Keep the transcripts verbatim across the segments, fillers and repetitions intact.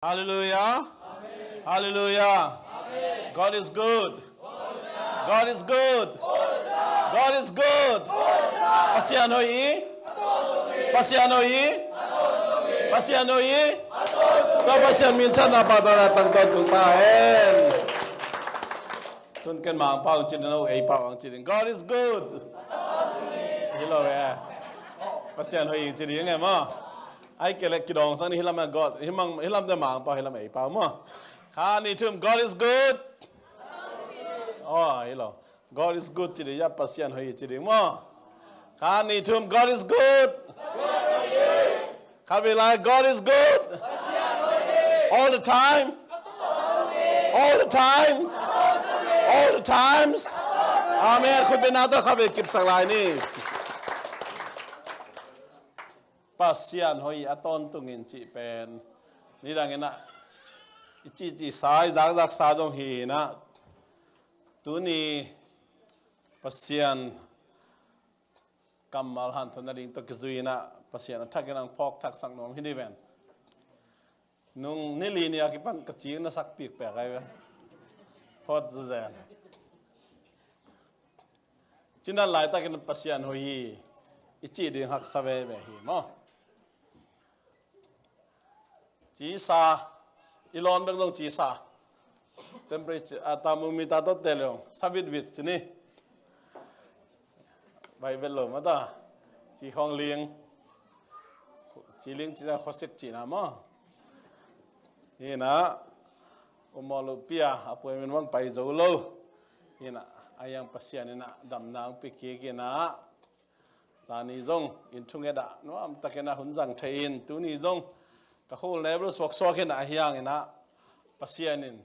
Hallelujah. Hallelujah. God is good. God is good. God is good. Pasian hoih. Pasian hoih. Pasian hoih. Tua Pasian min thanna pahtawi na tangtawn tung ta hen. Tun ken Mangpau ci ding, no, ei Pau ang ci ding. God is good. Hi lo e. Pasian hoih ci ding e maw. Ai kei le kidawng sang ni hi lam e God. Hi mang, hi lam te Mangpau, hi lam ei Pau maw. Kha ni thum, God is good. Oh, hi lo. God is good ci ding, ya Pasian hoih ci ding maw. Kha ni thum, God is good. Khatvei lai, God is good. All the time. All the times. All the times. Amen. Khutbetna tawh khatvei kipsak lai ni. Pasian hoih a tawntung in cih pen nidang in ah i cihcihsa, i zakzaksa zong hi in ah, tuni Pasian kammal hanthawn nading tawh kizui in ah Pasian a thak in ang phawk thaksak nuam hi ding ven. Nung ni li ni a kipan ka cing na sak pikpek ai ve. Phawt zezen. Cinat laitakin Pasian hoih hi i cih ding haksa veve hi maw. Cisa, i lawn bek zong cisa. Temperature, a, thermometer tawh tel zong sa vitvit ci ni. Bible lo mata. Ci khawng ling. Ci ling ci na khosik ci na maw. Hi na, um maw lo pia, a puai min bang pai zo lo. Hi na, a yang Pasian in ah damna ang pi kik in ah. Zani zong in thunget ah nuamtakin a hun zang thei in, tuni zong ka khul ne bel suaksuak in ah, a hiang in ah Pasian in,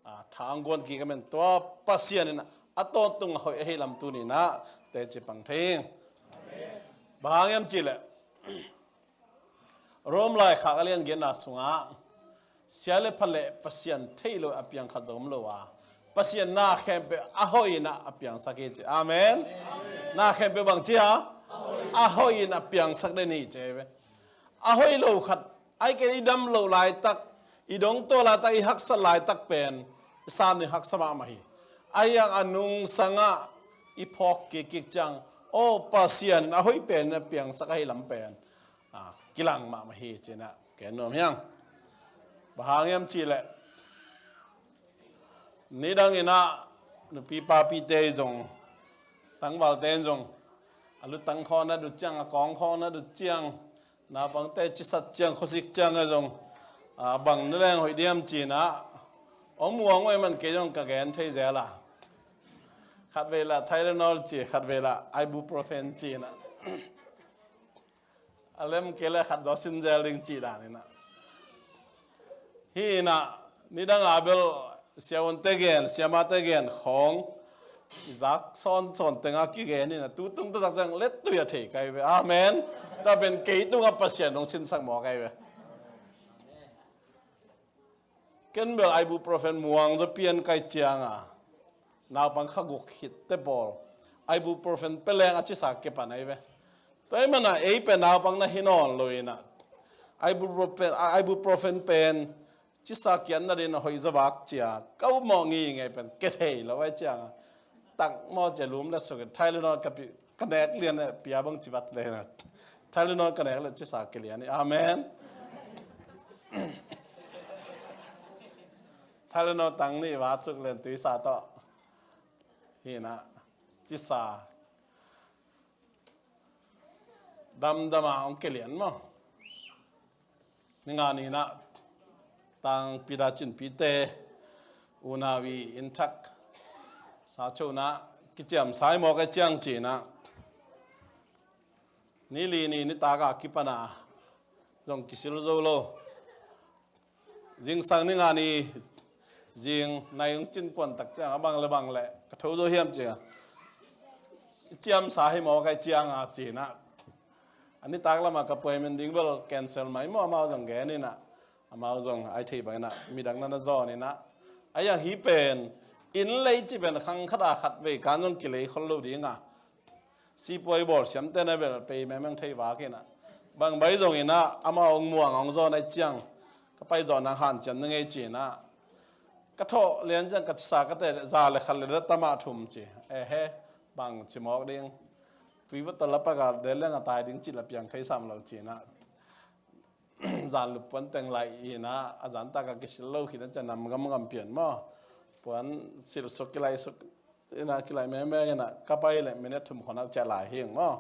a, thang guan kik a men tua Pasian in ah a tawntung a hoih ahi lam tuni in ah teci pang thei ing. Bang hang hiam cih leh Rom laikhak a lian giatna sungah sia le pha le Pasian thei lo a piang khat zong om lo a, Pasian na khempeuh a hoih in ah a piangsak hi ci. Amen. Na khempeuh bang ci a? A hoih in a piangsak den hi ci ve. A hoih lo khat, ai kei i dam loh laitak, i dongtaw laitak, i haksat laitak pen i san i haksa mahmah hi. A hiang a nungsangah i phawk kikkik ciang, aw Pasian in a hoih pen in a piangsak ahi lam pen a, kilang mahmah hi ci in ah ken nuam hiang. Bang hang hiam cih leh nidang in ah nupi papite zong, tangvalte in zong a lutang khawng na dut ciang, a kawng khawng na dut ciang, naupangte cisat ciang, khosik ciang a zong, a, bang na leng hoih diam ci in ah hong muang uh ahih man kei zong ka gen thei zel a. Khatvei lah Tylenol ci, khatvei lah ibuprofen ci in ah a lem kei le khat zaw sin zel ding cih dan in ah. Hi in ah nidang a bel siavuante gen, siamate gen khawng i zak sawnsawn teng a kigen in ah, tu tung ta zak ciang lettui a thei kai ve. Amen. Tua pen kei tungah Pasian hong sinsak mawk ai ve. Ken bel ibuprofen muang zaw pian kai ciang a, naupang kha guk khit te pawl ibuprofen pia leng a cisa kipan ai ve. Tua ahih man a ei pen naupang na hi nawn lo in ah ibuprofen, a, ibuprofen pen cisa kian na din a hoih zaw vak cia ka up mawh ngingei pen ke thei lo ai ciang a, tak maw cia lum le suk in Tylenol ka pi, ka nek lian le pia bang ci vat le na. Tylenol ka nek le cisa kilian hi. Amen. Tylenol tang nih va cuk len tuisa tawh. Hi in ah cisa damdam a hong kilian maw. Ni nga ni in ah tangpi da cinpite unau i inn thak sa cho in ah kiciamsa hi mawk ai ciang ci in ah ni li ni nitak a kipan a zong kisil zo lo. Zingsang ni nga ni zing nai hong cin kuan tak ciang a bang le bang le ka tho zo hiam ci a, ciamsa hi mawk ai ciang a ci in ah a nitak lam a ka puai min ding bel cancel mai maw, amau zong gen in ah, amau zong ai thei bang in ah midang na na zawn in ah. A hiang hi pen inn lei ci pen khang khat a khatvei kan zong kilei khol lo ding a, sipuai bawlsiamte na bel pei mengmeng thei vak in ah, bang bai zong in ah amau hong muang hong zawn ai ciang ka pai zawh nang hanciam na ngei ci-in ah, ka thawh lian ciang ka cisa ka teh za le khat le da tamah thum ci. Ehe, bang ci mawk ding. Tui va tawh la pak a de leng a tai ding cih la piang thei sam lo ci-in ah, zan lup puan teng laih in ah, a zan tak a kisil lo khin a ciang nam gamgam pian maw. Puan silh suk kilaih suk in ah, kilaih mengmeng in ah, ka pai leh minute thum khawng ah ciah lai hing maw.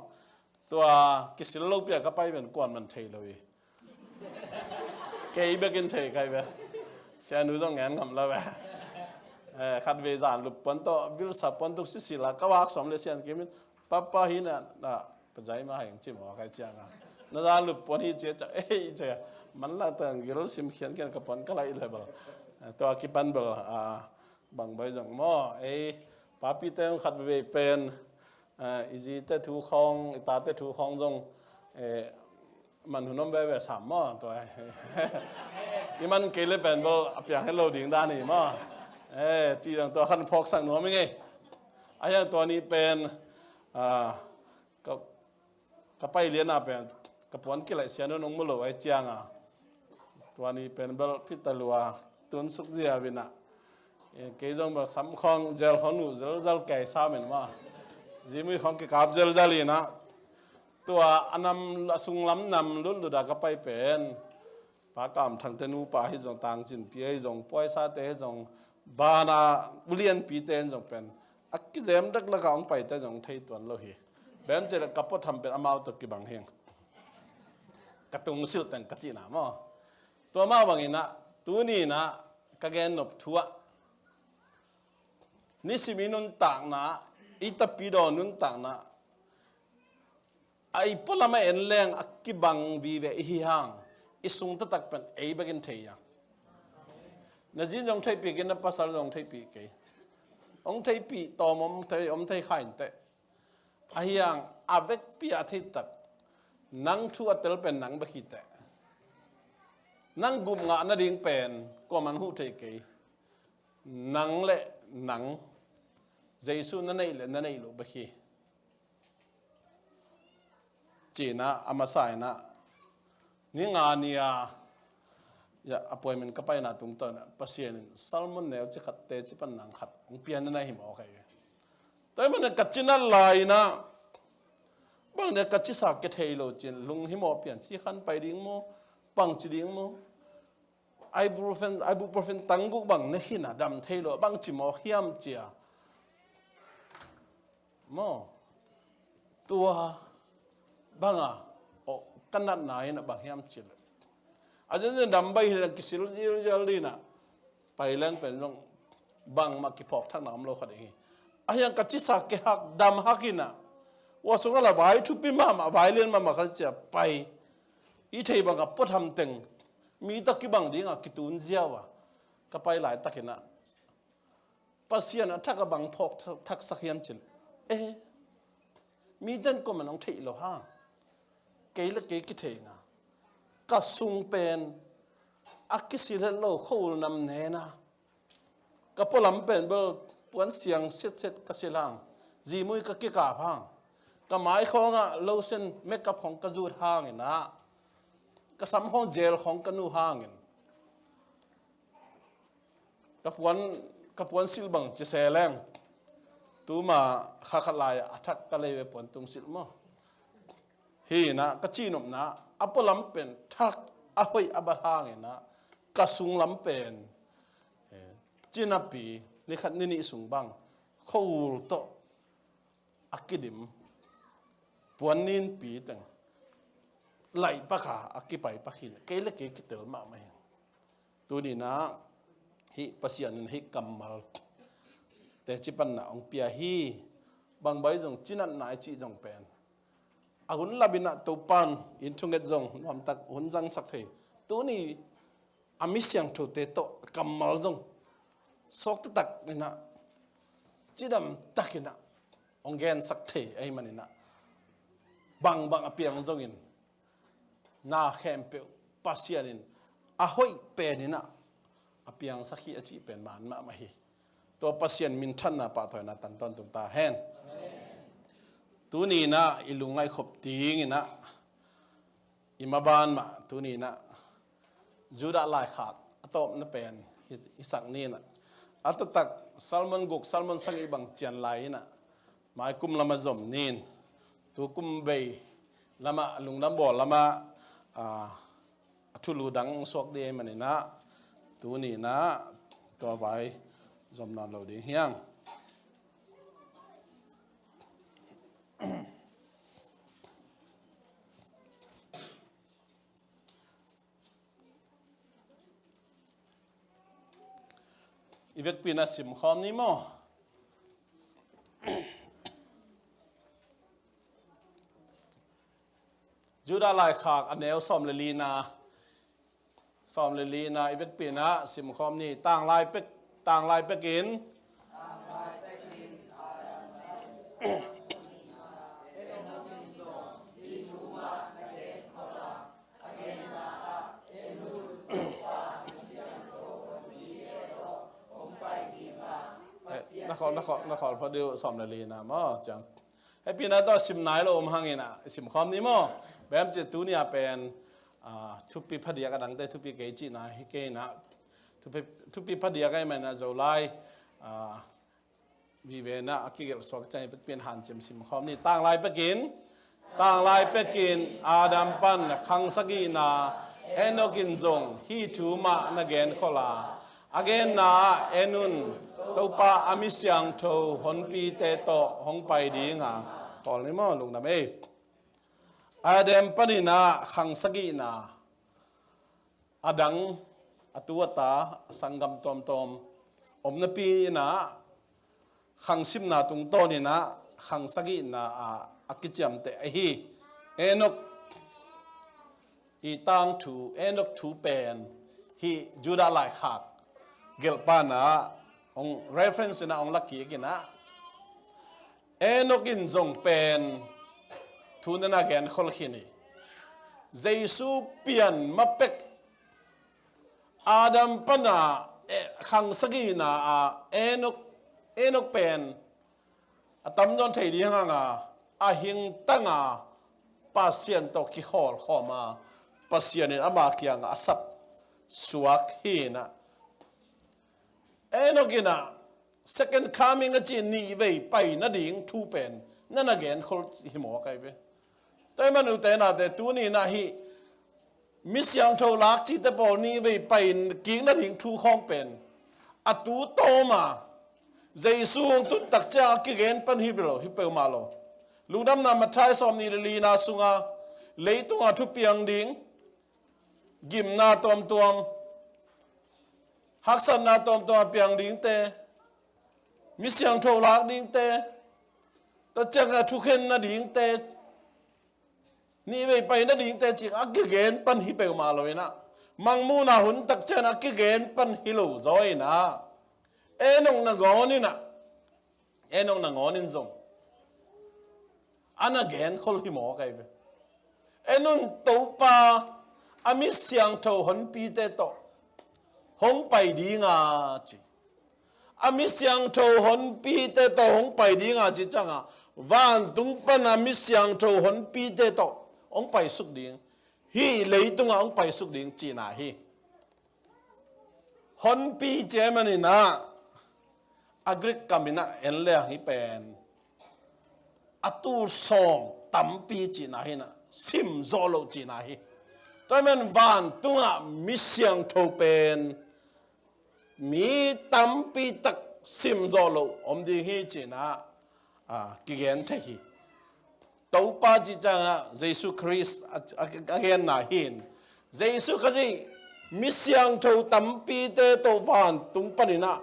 Tua kisil lo pi a ka pai pen kuaman thei lo hi. Kei bekin thei kai ve. Sianu zong ngen ngam lo ve. Eh, khat vei zan lup puan tawh vilsa puan tuk sisil a ka vak sawm le Sian Kim in, "Papa hi na, na pazai ma heng ci maw kai ciang a. Na zan lup puan hi cia cia, ei cia. Man la tang gil sim khian khian ka puan ka laih le bel." Eh, tua kipan bel, ah, bang bai zong maw. Ei, papi teng khat vei pen, eh, i zite thu khawng, i tate thu khawng zong, eh, man hun om veve sam maw, tua. I man kei le pen bel a piang het lo ding dan hi maw. Eh, ci dang tua khan phawksak nuam i ngei. A hiang tua ni pen, ah, ka, ka pai lian a pen, ka puan kilaih Sianu nong mu lo ai ciang a. Tua ni pen bel phita lua, tun suk zia vin ah. Eh, kei zong bel sam khawng, zel khawng nuh zelzel kei sam in maw. Zimui khawng kikap zelzel in ah. Tua a nam, a sunglam nam lutlut a ka pai pen. Pa Kam Thangte nupa hi zong, Tang Cin Pi hi zong, Puaisate hi zong, bana ulianpite hi zong pen. A kizem dek laka hong paite zong thei tuan lo hi. Bem cih le ka puatham pen amau tawh kibang hing. Ka tungsilh teng ka cihna maw. Tua mah bangin ah, tuni in ah, ka gen nop thu ah. Nisim i nuntakna, i tapidaw nuntakna, a i pualam a en leng a kibang vive i hi hang, i sung taktak pen ei bekin thei a. Na zin zong theihpih kei, na pasal zong theihpih kei. Hong theihpih tawm om thei, om thei kha in teh. A hiang a vekpi a theitak. Nang thu a tel pen nang bek hi teh. Nang gup ngah nading pen kuaman huh thei kei. Nang le nang. Jesu na neih le na neih loh bek hi. Ci-in ah, a masa in ah, ni nga ni a, ya, appointment ka paina tungtawn ah, Pasian in sermon neu ci khat, teci pan nang khat hong pia na hi maw kai. Tua ahih manin ka cinat lai in ah, bang dia ka cisa kithei lo ci-in, lunghimawh pian, sikhan pai ding maw, bangci ding maw. Ibuprofen, ibuprofen tang guk bang ne khin a dam thei lo, bangci mawk hiam ci a. Maw. Tua bang a, oh, ka natna in a bang hiam ci le. A zenzen dam bai hi leng kisil zilzial ding a. Pai leng pen zong bangmah kiphawk thakna om lo kha ding hi. A hiang ka cisa kihak dam hak in a. Ua sung a la vai thupi mahmah, vai lian mahmah kha ci a pai. I thei bang a puatham teng, mi tawh kibang ding a kitun ziau a, ka pai laitak in a, Pasian a thak a bang phawk thaksak hiam cin. Eh, mi ten kuaman hong theih lo hang. Kei le kei kithei nga. Ka sung pen a kisil het lo khua-ul nam nen a. Ka pualam pen bel puan siang siatset ka sil hang. Zimui ka kikap hang. Ka mai khawngah lotion makeup khawng ka zut hangin ah. Ka sam khawng gel khawng ka nu hangin. Ka puan, ka puan silh bang ci se leng. Tuma kha khat lai-ah a thak ka lei ve puan tung silh maw. Hi in ah ka cihnopna, a pualam pen thak a hoih a bat hangin ah, ka sunglam pen, eh, cinapi, ni khat ni nih sung bang, khua-ul tawh a kidim, puan ninpi teng, laih pak a, a kipai pak hi, kei le kei kitel mahmah hi. Tuni in ah, hih Pasian in hih kammal teci panna hong pia hi, bang bai zong cinatna i cih zong pen. A hun lap in ah Topan in thunget zong nuamtak hun zangsak thei. Tuni a mi siangthote tawh kammal zong suak taktak in ah, cidam tak in ah, hong gensak thei ahih manin ah, bangbang a piang zongin, na khempeuh Pasian in a hoih pen in ah a piangsak hi a cih pen man mahmah hi. Tua Pasian minthanna pahtawina tang tawntung ta hen. Tuni in ah i lungngaih khop ding in ah, i maban mah tuni in ah Judah laikhak a tawpna pen hi, hisak ni in ah, a taktak Salmon guk, Salmon sagih bang cian lai in ah, mai kum lamah zom ni in, tu kum bei lamah lungdam bawl lamah, ah, a thulu dang suak ding ahih manin ah, tuni in ah tua vai zom nawn lo ding hi hang. I vekpi in ah simkhawm ni maw? Judah laikhak a neu sawm le lina, sawm le lina i vekpi in ah simkhawm ni. Tanglai pek, tanglai pekin. Eh, na khawl, na khawl, na khawl phot dih uh, sawm le lina maw, ciang. Hehpihna tawh sim nai lo om hang in ah, simkhawm ni maw? Bang hiam cih leh tuni a pen, ah, thupi phadiak a dangte thupi kei cihna hi kei in ah, thupi, thupi phadiak ahih manin ah Zolai, ah, vive in ah a kigelh suak ciang i vekpi in hanciam simkhawm ni. Tanglai pekin, tanglai pekin Adam pan khang sagihna, Enok in zong hih thu mah na genkhol a, a genna ah en un, Topa a mi siangtho honpite tawh hong pai ding a, khawl ni maw, lungdam ei. Adam panin ah khang sagihna, a dang, a tu a ta, a sanggam tuamtuam om napi in ah, khang simna tungtawn in ah khang sagihna ah a kiciamteh ahi Enok i tangthu, Enok thu pen hih Judah laikhak gelhpa in ah hong reference in ah hong la kik in ah, Enok in zong pen thu na na genkhol khin hi. Jesu pian ma pek Adam pan a, eh, khang sagihna ah Enok, Enok pen a tamzaw in thei ding hang a, a hingtang a Pasian tawh kikhawlkhawm a, Pasian in ama kiangah a sap suak hi in ah, Enok in ah second coming a cih nihvei pai nading thu pen na na genkhol hi mawk ahi ve. Tua ahih manin ute naute, tuni in ah hih mi siangtho lak cihte pawl nihvei pai kik nading thu khawng pen a tu tawm a, Jesu hong tun tak ciang a kigen pan hi lo, hi peuhmah lo. Lungdamna Matthai sawmnih le lina sungah leitung a thu piang ding, gimna tuamtuam, haksatna tuamtuam a piang dingte, mi siangtho lak dingte, tua ciangin a thukhen nadingte, nihvei pai nadingte cih a kigen pan hi peuhmah lo in ah, mangmuhna hun tak ciang a kigen pan hi lo zaw in ah, Enok nangawn in ah, Enok nangawn in zong a na genkhol hi mawk ahi ve. En un, Topa a mi siangtho honpite tawh hong pai ding a ci. A mi siangtho honpite tawh hong pai ding a ci ciang a, vantung pan a mi siangtho honpite tawh hong paisuk ding, hih leitungah hong paisuk ding cihna hi. Honpi cih ahih manin ah, a Greek kam in ah en leng hih pen a tul sawm tampi cihna hi in ah, sim zawh loh cihna hi. Tua ahih manin vantungah mi siangtho pen mi tampi tak sim zawh loh om ding hi cih in ah, a, kigen thei hi. Topa cih ciangin ah Jesu Khrist a, a, a genna hi in, Jesu Khrist mi siangtho tampite tawh vantung panin ah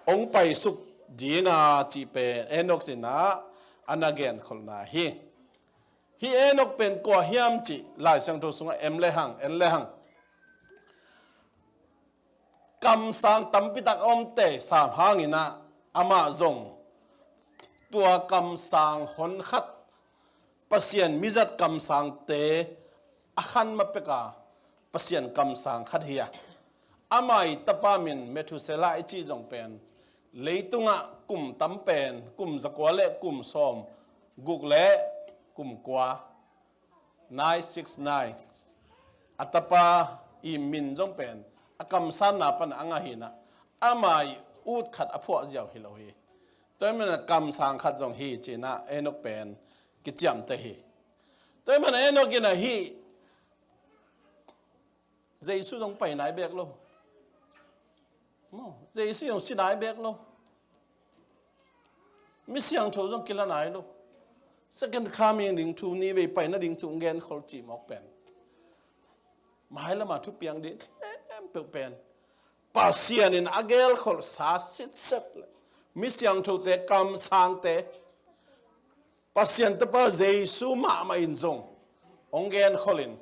hong paisuk ding a cih pen Enok in ah a na genkholhna hi. Hih Enok pen kua hiam cih Lai Siangtho sungah en lehang, en lehang, kamsang tampi tak a omte sam hangin ah, amah zong tua kamsang honkhat, Pasian mizat kamsangte a khan ma pek a, Pasian kamsang khat hi a, ama i tapa min Methuselah i cih zong pen leitungah kum tam pen kum zakua le kum sawm guk le kum kua, nine six nine. A tapa i min zong pen a kamsanna pan a ngah hi in ah, ama i ut khat a phuah ziau hi lo hi. Tua ahih manin ah kamsang khat zong hi ci-in ah Enok pen kiciamteh hi. Tua ahih manin ah Enok in ah hih Jesu zong pai nai bek lo. Maw, Jesu zong si nai bek lo. Mi siangtho zong kila nai lo. Second coming ding thu, nihvei pai nading thu hong genkhol cih mawk pen mailam a thupiang ding khempeuh pen Pasian in a gelkholhsa sitset le mi siangthote, kamsangte, Pasian Tapa Jesu mahmah in zong hong genkholh in,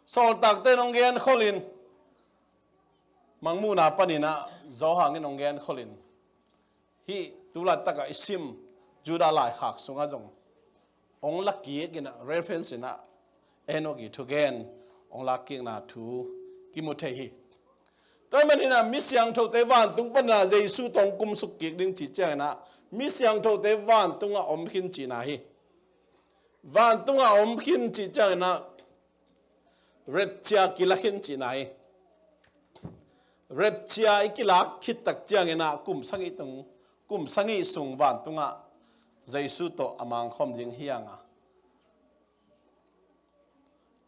sawltakte in hong genkholh in, Mangmuhna panin ah Johan in hong genkholh in, hih tu laitak a i sim Judah laikhak sungah zong hong la kik in ah, reference in ah Enok i thugen hong la kikna thu kimu thei hi. Tua ahih manin ah mi siangthote vantung panin ah Jesu tawh hong kumsuk kik ding cih ciangin ah mi siangthote vantungah om khin cihna hi. Vantungah om khin cih ciangin ah rapture kila khin cihna hi. Rapture i kilak khit tak ciangin ah kum sagih tung, kum sagih sung vantungah Jesu tawh a mangkhawm ding hi hang a,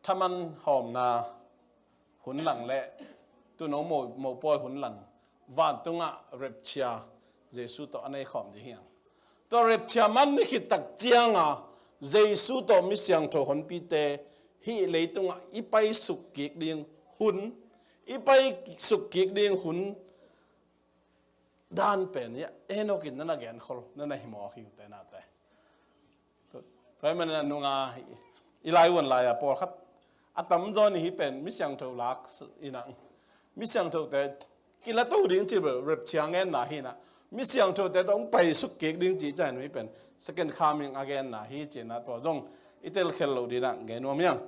thaman hawmna hun lang le tuuno mo, mopawi hun lang vantungah rapture Jesu tawh a neikhawm ding hi hang. Tua rapture man ni khit tak ciang a Jesu tawh mi siangtho honpite hih leitungah i paisuk kik ding hun, i paisuk kik ding hun dan pen hi a, Enok in na na genkhol, na na himawk hi uh te nate. Tua ahih manin a nunga i lai uan lai a pawlkhat a tamzaw in hih pen mi siangtho lak in ah, mi siangthote kila to ding cih rapture genna hi in ah, mi siangthote tawh hong paisuk kik ding cih ciangin hih pen second coming a genna hi ci-in ah tua zong i telkhel loh ding in ah gen nuam hi hang.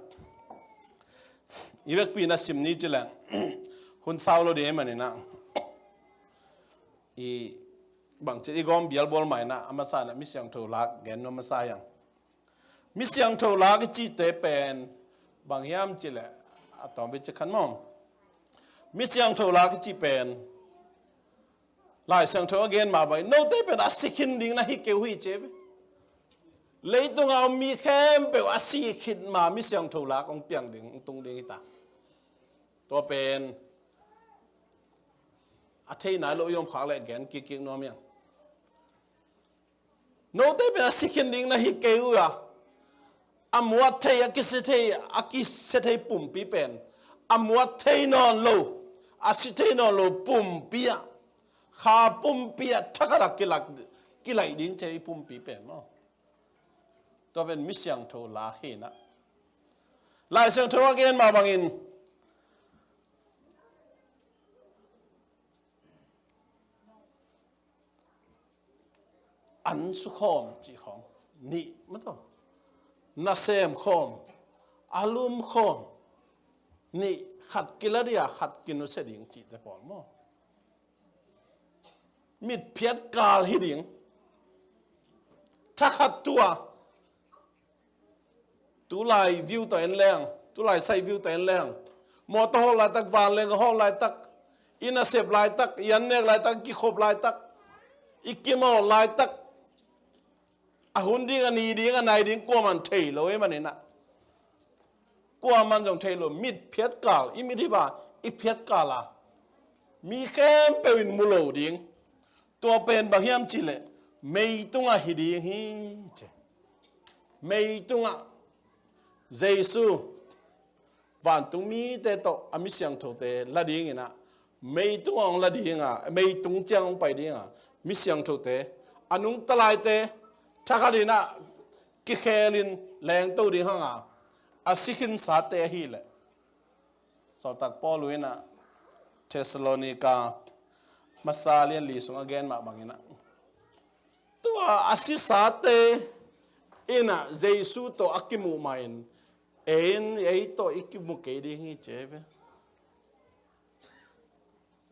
I vekpi in ah sim ni ci leng hun sau lo ding ahih manin ah, i bangci i gawm bialbual mah in ah a masa in ah mi siangtho lak gen nuam masa hi hang. Mi siangtho lak i cihte pen bang hiam cih leh, a tawmvei ci khan maw, mi siangtho lak i cih pen Lai Siangtho a gen mah bangin note pen a si khin ding na hi kei uh hi ci ve. Leitungah om mi khempeuh a si khit ma mi siangtho lak hong piang ding, hong tung ding hi ta. Tua pen a thei nai lo i om khak leh gen kikkik nuam hi hang. Note pen a si khin ding na hi kei uh a, a muat thei, a kisia thei, a kisia thei pumpi pen, a muat thei nawn lo, a si thei nawn lo pumpi ah, kha pumpi ah thakhat ah kilak, kilaih ding ci hi, pumpi pen maw. Tua pen mi siangtho lak hi in ah, Lai Siangtho a gen mah bangin an sukhawm cih khawng, nih mataw, nasem khawm, a lum khawm, nih, khat kila ding a, khat kinusia ding cihte pawl maw. Mitphiat kal hi ding. Thakhat tu a, tulai view tawh en leng, tulai sai view tawh en leng, mawtaw hawh laitak, vanleng hawh laitak, i nasep laitak, i annek laitak, kikhop laitak, i kimawh laitak, a hun ding, a ni ding, a nai ding kuaman thei lo ahih manin ah, kuaman zong thei lo, mitphiat kal, i mit hi ba, i phiat kal a, mi khempeuh in mu lo ding. Tua pen bang hiam cih leh meitungah hi ding hi ci. Meitungah Jesu vantung mite tawh a mi siangthote la ding in ah, meitungah hong la ding a, meitung ciang hong pai ding a, mi siangthote, a nungta laite thakhat in ah kikhel in lengto ding hang a, a si khinsate ahih leh Sawltak Paul in ah Thessalonika masa lian li sung a gen mah bangin ah, tua a sisate in ah Jesu tawh a kimuh mah in, ei in, ei tawh i kimu kei ding hi ci ve.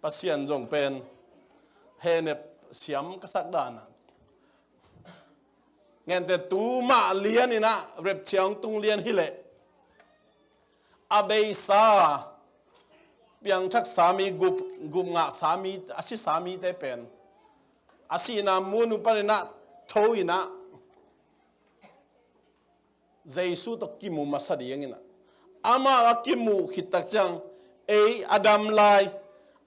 Pasian zong pen hehnep siam ka sak dan ah, ngente tu mah lian in ah rapture hong tung lian hi leh, a beisa piangthak sami, gup, gup ngah sami, a si samite pen a sihna mun uh panin ah tho in ah Jesu tawh kimu masa ding in ah, amah a kimuh khit tak ciang ei a dam lai,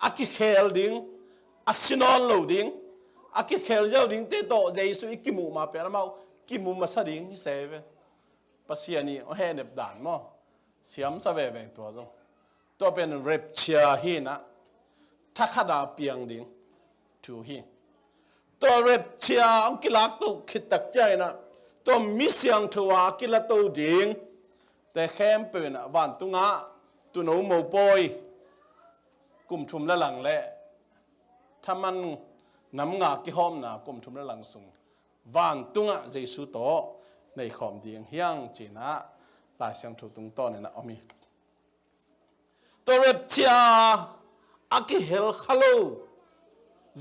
a kikhel ding, a si nawn lo ding, a kikhel ziau dingte tawh Jesu i kimuh ma pen amau kimu masa ding hi se ve. Pasian i a hehnep dan maw, siamsa veve tua zong. Tua pen rapture hi in ah, thakhat a piang ding thu hi. Tua rapture hong kilakto khit tak ciang in ah, tua mi siangtho a kilato dingte khempeuh in ah vantung ah tuuno mopawi kum thum le lang le thaman nam nga kihawmna kum thum le lang sung vantung ah Jesu tawh nei khawm ding hi hang ci in ah Lai Siangtho tungtawn in ah om hi. Tua rapture a kihel kha lo,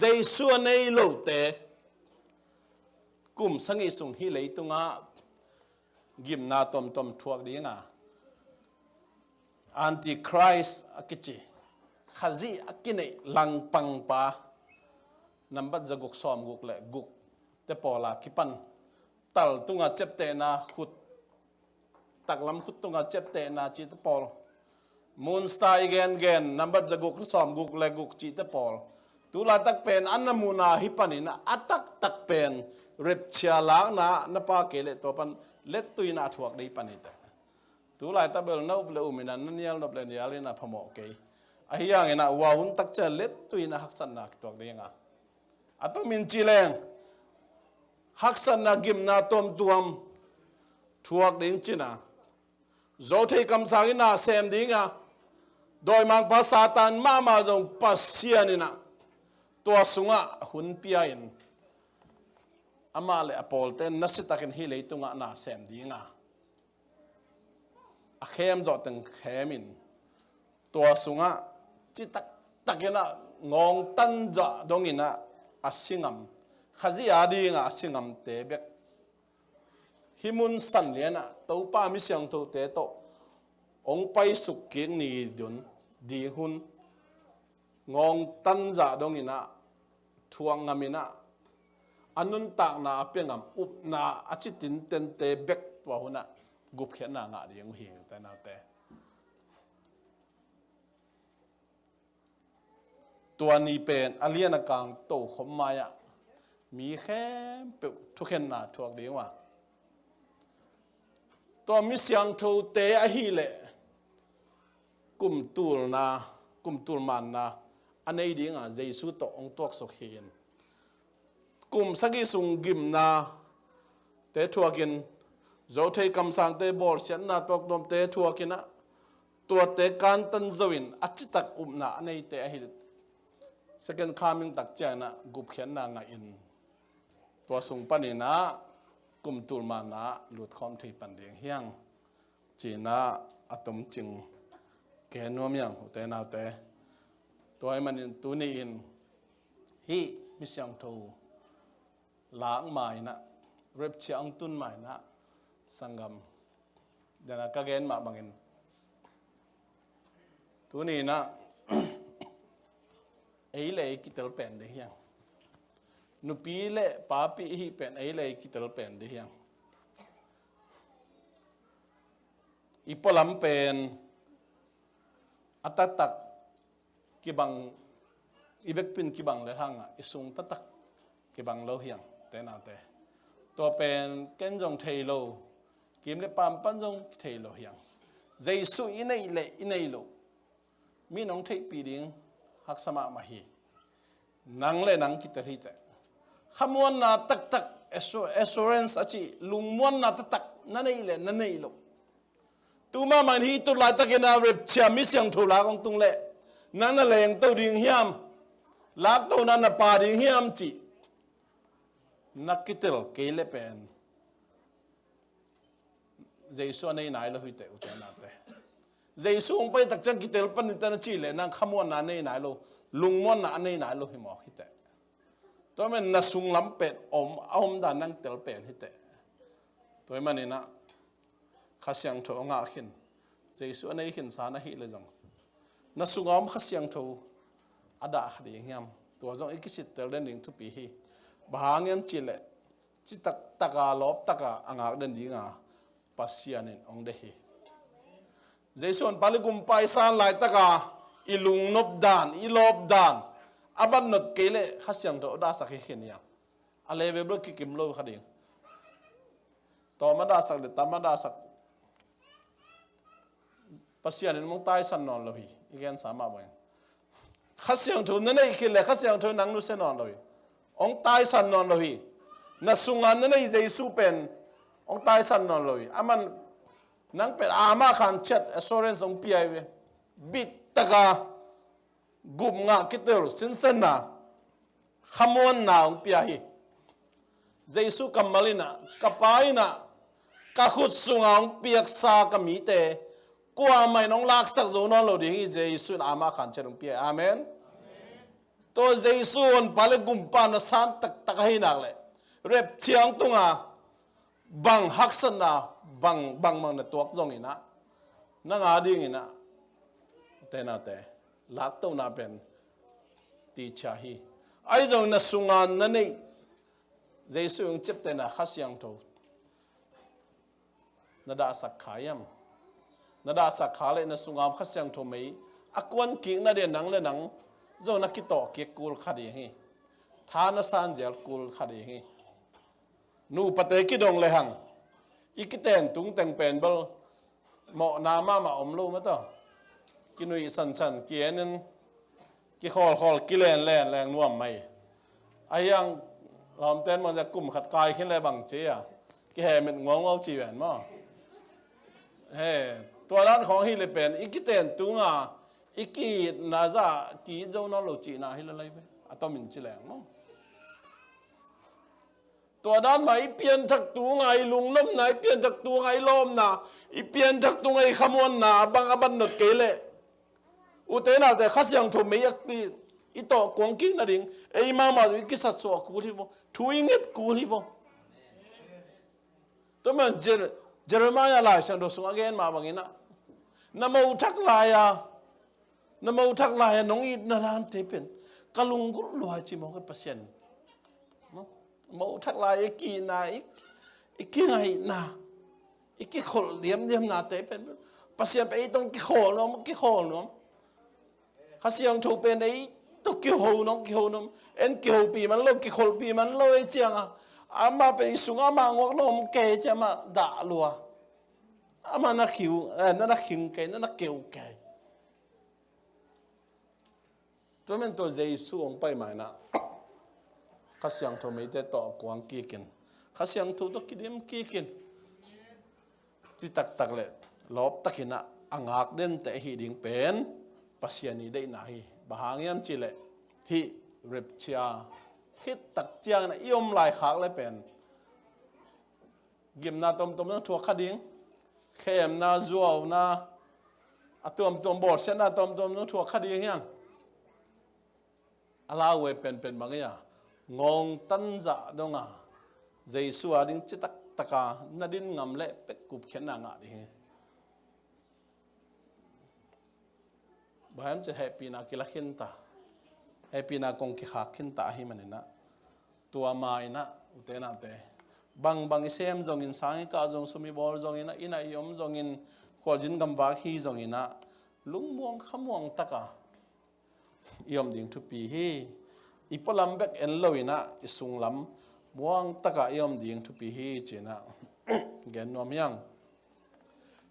Jesu a nei lote kum sagih sung hih leitung ah gimna tuamtuam thuak ding a, Antichrist a kici, Khazih a kineih langpangpa, nambat za guk sawm guk le guk te pawl a kipan, tal tunga ciaptehna khut, taklam khut tunga ciaptehna cihte pawl, moon star i gengen, nambat za guk sawm guk le guk cihte pawl, tu laitak pen a na muhna hi panin ah, a taktak pen rapture lakna na pha kei leh tua pan lettui in ah a thuak ding pan hi teh. Tu laitak bel na up le um in ah, na nial nop le nial in ah phamawh kei. Ahi hangin ah hua hun tak ciang lettui in ah haksatna kituak ding a, a tomin ci leng haksatna gimna tuamtuam thuak ding ci in ah, zo thei kamsang in ah sem ding a, dawimangpa Satan mahmah zong Pasian in ah tua sungah hun pia in, amah le a pawlte na si takin hih leitungah na sem ding a, a khem zawh teng khem in, tua sungah citak takin ah ngawngtan zah dong in ah a si ngam, Khazih a ding ah a si ngamte bek hih mun san lian ah Topa mi siangthote tawh hong paisuk kik ni dun ding hun, ngawngtan zah dong in ah thuak ngam in ah, a nuntakna a pia ngam, upna a ci tintente bek tua hun ah gupkhiatna ngah ding uh hi, ute naute. Tua ni pen a lian a kang tokhom mai-ah mi khempeuh thukhenna thuak ding uh a, tua mi siangthote ahih leh kum tulna, kum tul manna a nei ding a, Jesu tawh hong tuaksuk hi in, kum sagih sung gimnate thuakin, zo thei kamsangte bawlsiatna tuaktuamte thuakin ah, tuate kantan zo in a citak upna a neite ahih leh second coming tak ciangin ah gupkhiatna ngah in, tua sung panin ah kum tul manna ah lutkhawm thei pan ding hi hang, ci-in ah a tomcing gen nuam hi hang, ute naute. Tua ahih manin tuni-in hih mi siangtho lak ma-in ah, rapture hong tun ma-in ah, sanggam, dena ka gen mah bangin, tuni-in ah ei le ei kitel pen ding hi hang. Nupi le papi i hih pen ei le ei kitel pen ding hi hang. I pualam pen a taktak kibang, i vekpi-in kibang lehang ah, i sung taktak kibang lo hi hang, ute naute. Tua pen ken zong thei lo, kim le pam pan zong thei lo hi hang. Jesu i neih le i nei loh, mi in hong theihpih ding haksa mahmah hi. Nang le nang kitel hi teh. Khamuanna taktak, assu-, assurance a cih, lungmuanna taktak na neih le na neih loh, tu mahmah in hih tun laitakin ah rapture mi siangtho lak hong tung leh, nang na lengto ding hiam, laktona na pha ding hiam cih na kitel kei leh pen Jesu a nei nai lo hi teh, ute naute. Jesu hong pai tak ciang kitel pan ni teh na cih leh, nang khamuanna a nei nai lo, lungmuanna a nei nai lo hi mawk hi teh. Tua ahih manin na sunglam pen om, a omdan nang tel pen hi teh. Tua ahih manin ah Kha Siangtho a ngah khin, Jesu a nei khinsa na hih leh zong, Na sunga om Kha Siangtho a dah kha ding hiam? Tua zong i kisittel den ding thupi hi. Bang hang hiam cihleh citak taka lawp taka a ngak den dinga Pasian in hong deih hi. Jesu honpa le gumpa i san laitaka i lungnop dan, i lawp dan a bat not kei leh Kha Siangtho a dahsak hi khin hiam? A level bel kikim lo kha ding. Tawm a dahsak le tam a dahsak Pasian in hong taisan nawn lo hi. I gensa mah bangin Kha Siangtho na neih khit le Kha Siangtho in nang nusia nawn lo hi. Hong taisan nawn lo hi. Na sunga na neih Jesu pen hong taisan nawn lo hi. Aman nang pen ama khan chet assurance hong pia hi ve. Bittaka gupngah kitel, sinsenna, khamuanna hong pia hi. Jesu kammal inah, ka Pa inah ka khut sunga hong piaksa ka mite kuamah in hong laksak zo nawn lo ding hi. Jesu in ama khan chet hong pia hi. Amen. Tua Jesu honpa le gumpa na san taktak ahi nak leh rapture tunga bang haksatna, bang bang bang na tuak zong inah nang a ding inah tenate laktohna pen tichia hi. Ahi zong na sunga na neih Jesu hong ciaptehna Kha Siangtho na dahsak kha hiam? Na dahsak kha leh na sunga Kha Siangtho mei a kuan kik na ding nang le nang zong na kitawh kik kul kha ding hi. Tha na san zial kul kha ding hi. Nupate kidong le hang i kiten tung teng pen bel mawhna mahmah om lo mataw. Kinuih sansan kienin kikhawlkhawl kilenlen leng nuam mai. Ahi hang lawmten mawh zia kum khat kai khin le bang ci a kihemit nguauhuau ci ven maw? He, tua dan khawng hi le pen i kiten tunga i kiitna zah kiit zo nawn lo cihna hi le lai ve. A tomin ci leng maw? Tua dan mah i pianthak tunga i lungnopna, i pianthak tunga i lawpna, i pianthak tunga i khamuanna a bang a bat not kei leh ute naute Kha Siangtho mei a i tawh kuang kik nading ei mahmah i kisatsuah kul hi vo. Thu i nget kul hi vo. Tua man Jer- Jeremiah Lai Siangtho sungah a gen mah bangin ah na mothak lai-a na mothak lai-a nong itna dante pen ka lunggulh luai ci mawk hi Pasian. Mothak lai i kihna, i, i kingaihna, i kikholh liamliamnate pen Pasian pen ei tawh kikholh nuam, kikholh nuam. Kha Siangtho pen ei tawh kiho nuam, kiho nuam. En kihopih man lo, kikholhpih man lo ei cianga amah pen i sungah amah nguak nuam kei ci amah dah lua. Amah na khiu, eh, na na khing kei, na na keu kei. Tua men tua Jesu hong pai mainah Kha Siangtho meite tawh kuang kikin, Kha Siangtho tawh kidim kikin, ci taktak le lawp takinah a ngak dente ahi ding pen Pasian i deihna hi. Bang hang hiam cihleh hih rapture khit tak ciangin i om lai khak le pen gimna tomtom zong thuak kha ding, khemna, zuauna, a tuamtuam bawlsiatna tomtom zong thuak kha ding hiang. A lau e penpen bang ia ngawngtan zah donga Jesu a ding ci taktaka na din ngam leh pek kupkhiatna ngah ding hi. Bang hiam cih hehpihna kila khinta, hehpihna kong kikhak khinta ahi maninah tua ma inah ute nate bangbang i sem zongin, sang i kah zong, sum i bawl zonginah, innah i om zongin, khualzin gamvak hi zonginah lungmuang khamuang taka i om ding thupi hi. I pualam bek en loinah i sunglam muang taka i om ding thupi hi cinah gen nuam hiang.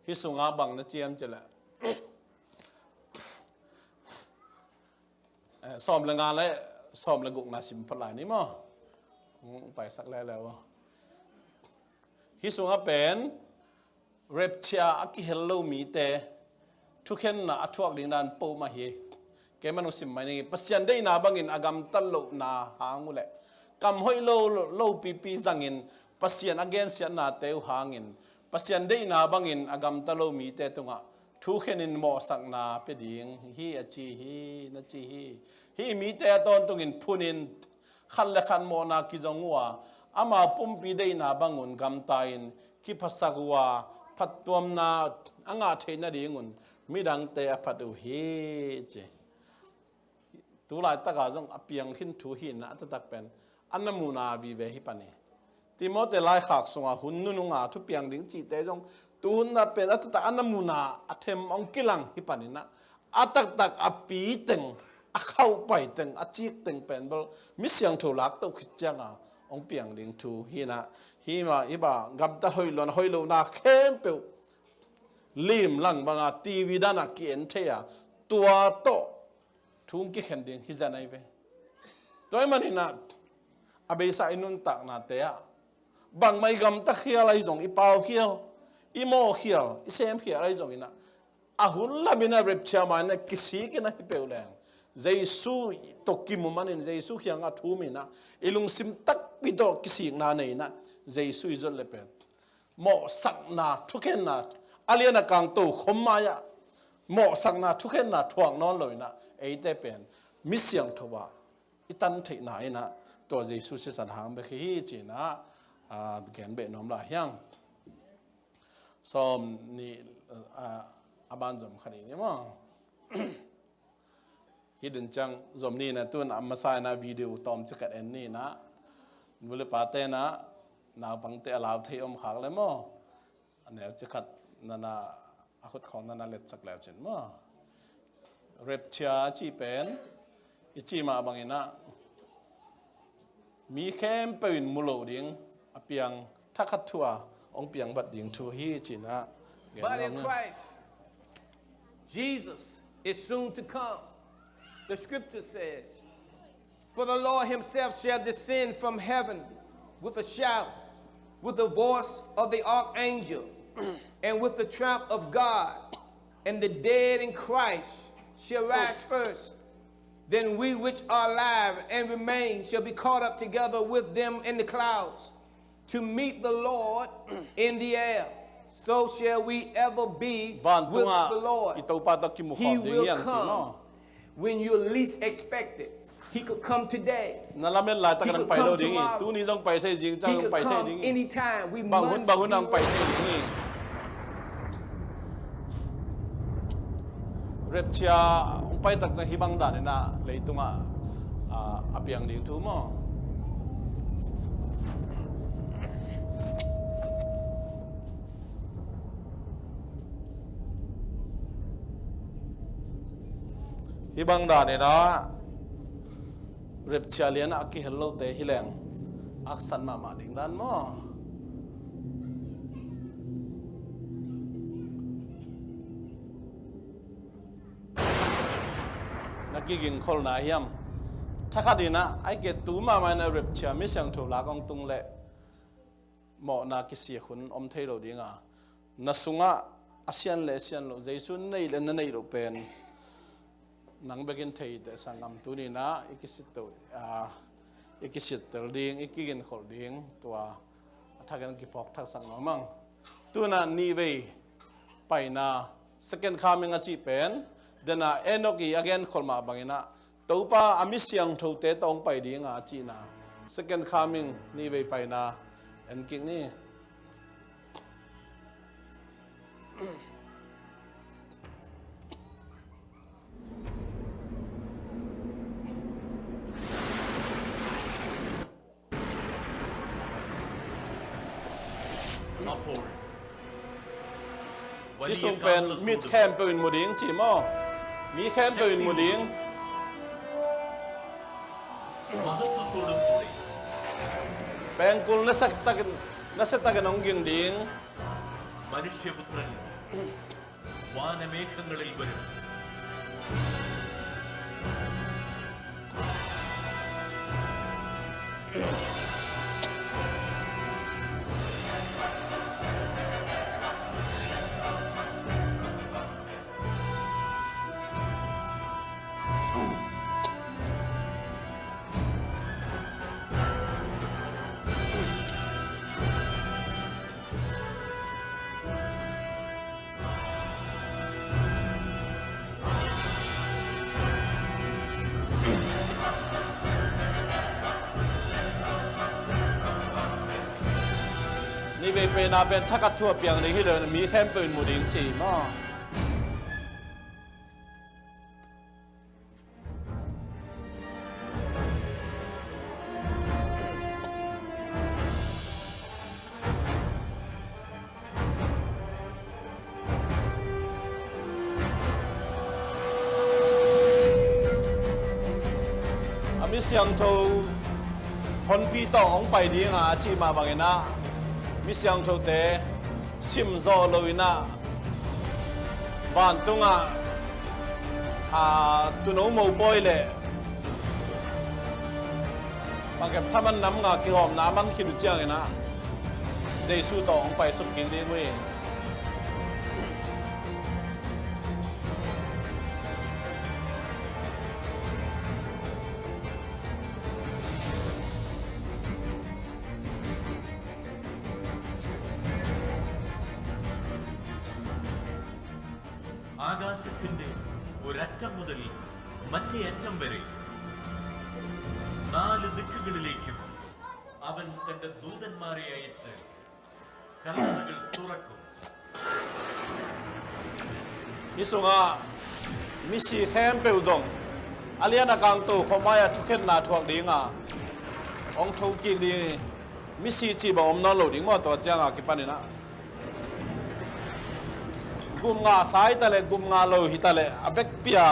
Hih sungah bang na ciam cileh, eh, sawm le nga le sawm le gukna sim phot lai ni maw? Paisak lele uh. Hih sungah pen rapture a kihel lo mite thukhenna a thuak ding dan pom ahi. Keimah nung sim mai ning, Pasian deihna bangin a gamtat lohna hang uhleh kam hoih lo, lo pipi zangin Pasian a gensiatnate uh hangin Pasian deihna bangin a gamta lo mite tungah thukhenin mawhsakna pia ding hi a ci hi, na ci hi. Hih mite a tawntungin phunin khat le khat mawhna kizong uh a, ama pumpi deihna bangun gamta-in kiphasak uh a, phattuamna a ngah theih nadingun Midangte a phat uh hi ci. Tu laitakah zong a piang khin thu hi inah a taktak pen a na muhna vive hi pan hi. Timote laikhak sungah hun nununga thupiang ding cihte zong tuhun ah pen a taktak a na muhna a them hong kilang hi pan inah a taktak a pi teng, a khauhpai teng, a cik teng pen bel mi siangtho lak toh khit cianga hong piang ding thu hi inah, hi mah hi bah gamtat hoih lo na hoih lohna khempeuh lim lang banga T V danah ki-en thei a, tua tawh thu hong kikhen ding hi zia nai ve. Tua ahih maninah a beisa i nuntaknate ah bangmah i gamta khial ahi zong, i pau khial, i mawh khial, i sem khial ahi zonginah a hun laminah rapture ma inah kisik inah hi peuh leng Jesu tawh kimu manin Jesu kiangah thum inah i lungsim takpi tawh kisikna nei inah Jesu i zot le pen mawhsakna thukhenna, a lian a kang tokhom mai-ah mawhsakna thukhenna thuak nawn lo inah eite pen mi siangtho ah i tan theihna inah tua Jesu sisan hang bek hi ci inah, aa, gen beh nuam lai hiang. Sawm nih, aa, a ban zom khat i ni maw? Hih ding ciang zom ni na tun a masa inah video tawm cikhat en ni inah nu le pate inah naupangte a lau thei om khak le maw? A neu cikhat nana a khut khawng nana letsak leu cin maw? Rapture a cih pen i cih mah banginah mi khempeuh in mu lo ding a piang thakhat thu a hong piang bat ding thu hi ci inah. Body of Christ, Jesus is soon to come. The scripture says, "For the Lord himself shall descend from heaven with a shout, with the voice of the archangel, and with the trump of God, and the dead in Christ shall rise first. Then we which are alive and remain shall be caught up together with them in the clouds to meet the Lord in the air. So shall we ever be with the Lord." Vantungah i Topa tawh kimu khawm ding hiam ci maw? When you least expect it, he could come today. Na lamet laitak in hong pai lo ding hi. Tuni zong pai thei, zing ciang zong pai thei ding hi. Bang hun bang hun hong pai thei ding hi. Rapture hong pai tak ciang hih bang dan inah leitungah, aa, a piang ding thu maw? Hih bang dan inah rapture lianah a kihel lote hi leng aksan mahmah ding dan maw? Na kiginkholna hiam? Thakhat inah a hih kei tu mahmah inah rapture mi siangtho lak hong tung leh mawhna kisik hun om thei lo dinga, na sungah a sian le a sian loh, Jesu na neih le na neih loh pen nang bekin thei teh sanggam, tuni inah i kisit to, aa, i kisittel ding, i kiginkholh ding tua a thakin kiphawk thaksak nuam ing. Tu inah nihvei paina, second coming a cih pen, dena Enoch i a genkholh mah banginah Topa a mi siangthote tawh hong pai dinga a cihna, second coming nihvei paina en kik ni. Hih sung pen mit khempeuh in mu ding ci maw? Mi khempeuh in mu ding. Pengkul nasiatakin, nasiatakin hong ging ding. മനുഷ്യപുത്രൻ വാനമേഘങ്ങളിൽ വരും. Nihvei paina pen thakhat thu a piang ding hi lo, mi khempeuh in mu ding ci maw? Mi siangtho honpi tawh hong pai dinga a cih mah bangin ah, mi siangthote simzawh loin ah, vantungah, a, tuuno mopawi le bangkep thaman nam nga kihawmna a man khit uh ciangin ah, Jesu tawh hong paisuk kik ding uh hi. ആകാശത്തിന്റെ ഒരറ്റം മുതൽ മറ്റേ അറ്റം വരെ, നാല് ദിക്കുകളിലേക്കും അവൻ തന്റെ ദൂതന്മാരെ അയച്ച് കല്ലറകൾ തുറക്കും. Hih sungah misi khempeuh zong a lian a kangto khuamai-ah thukhenna thuak dinga hong thokik ding hi. Misi cih bang om nawn lo ding maw, tua cianga kipaninah gupngah sa hitaleh, gupngah lo hitaleh, a vekpi-a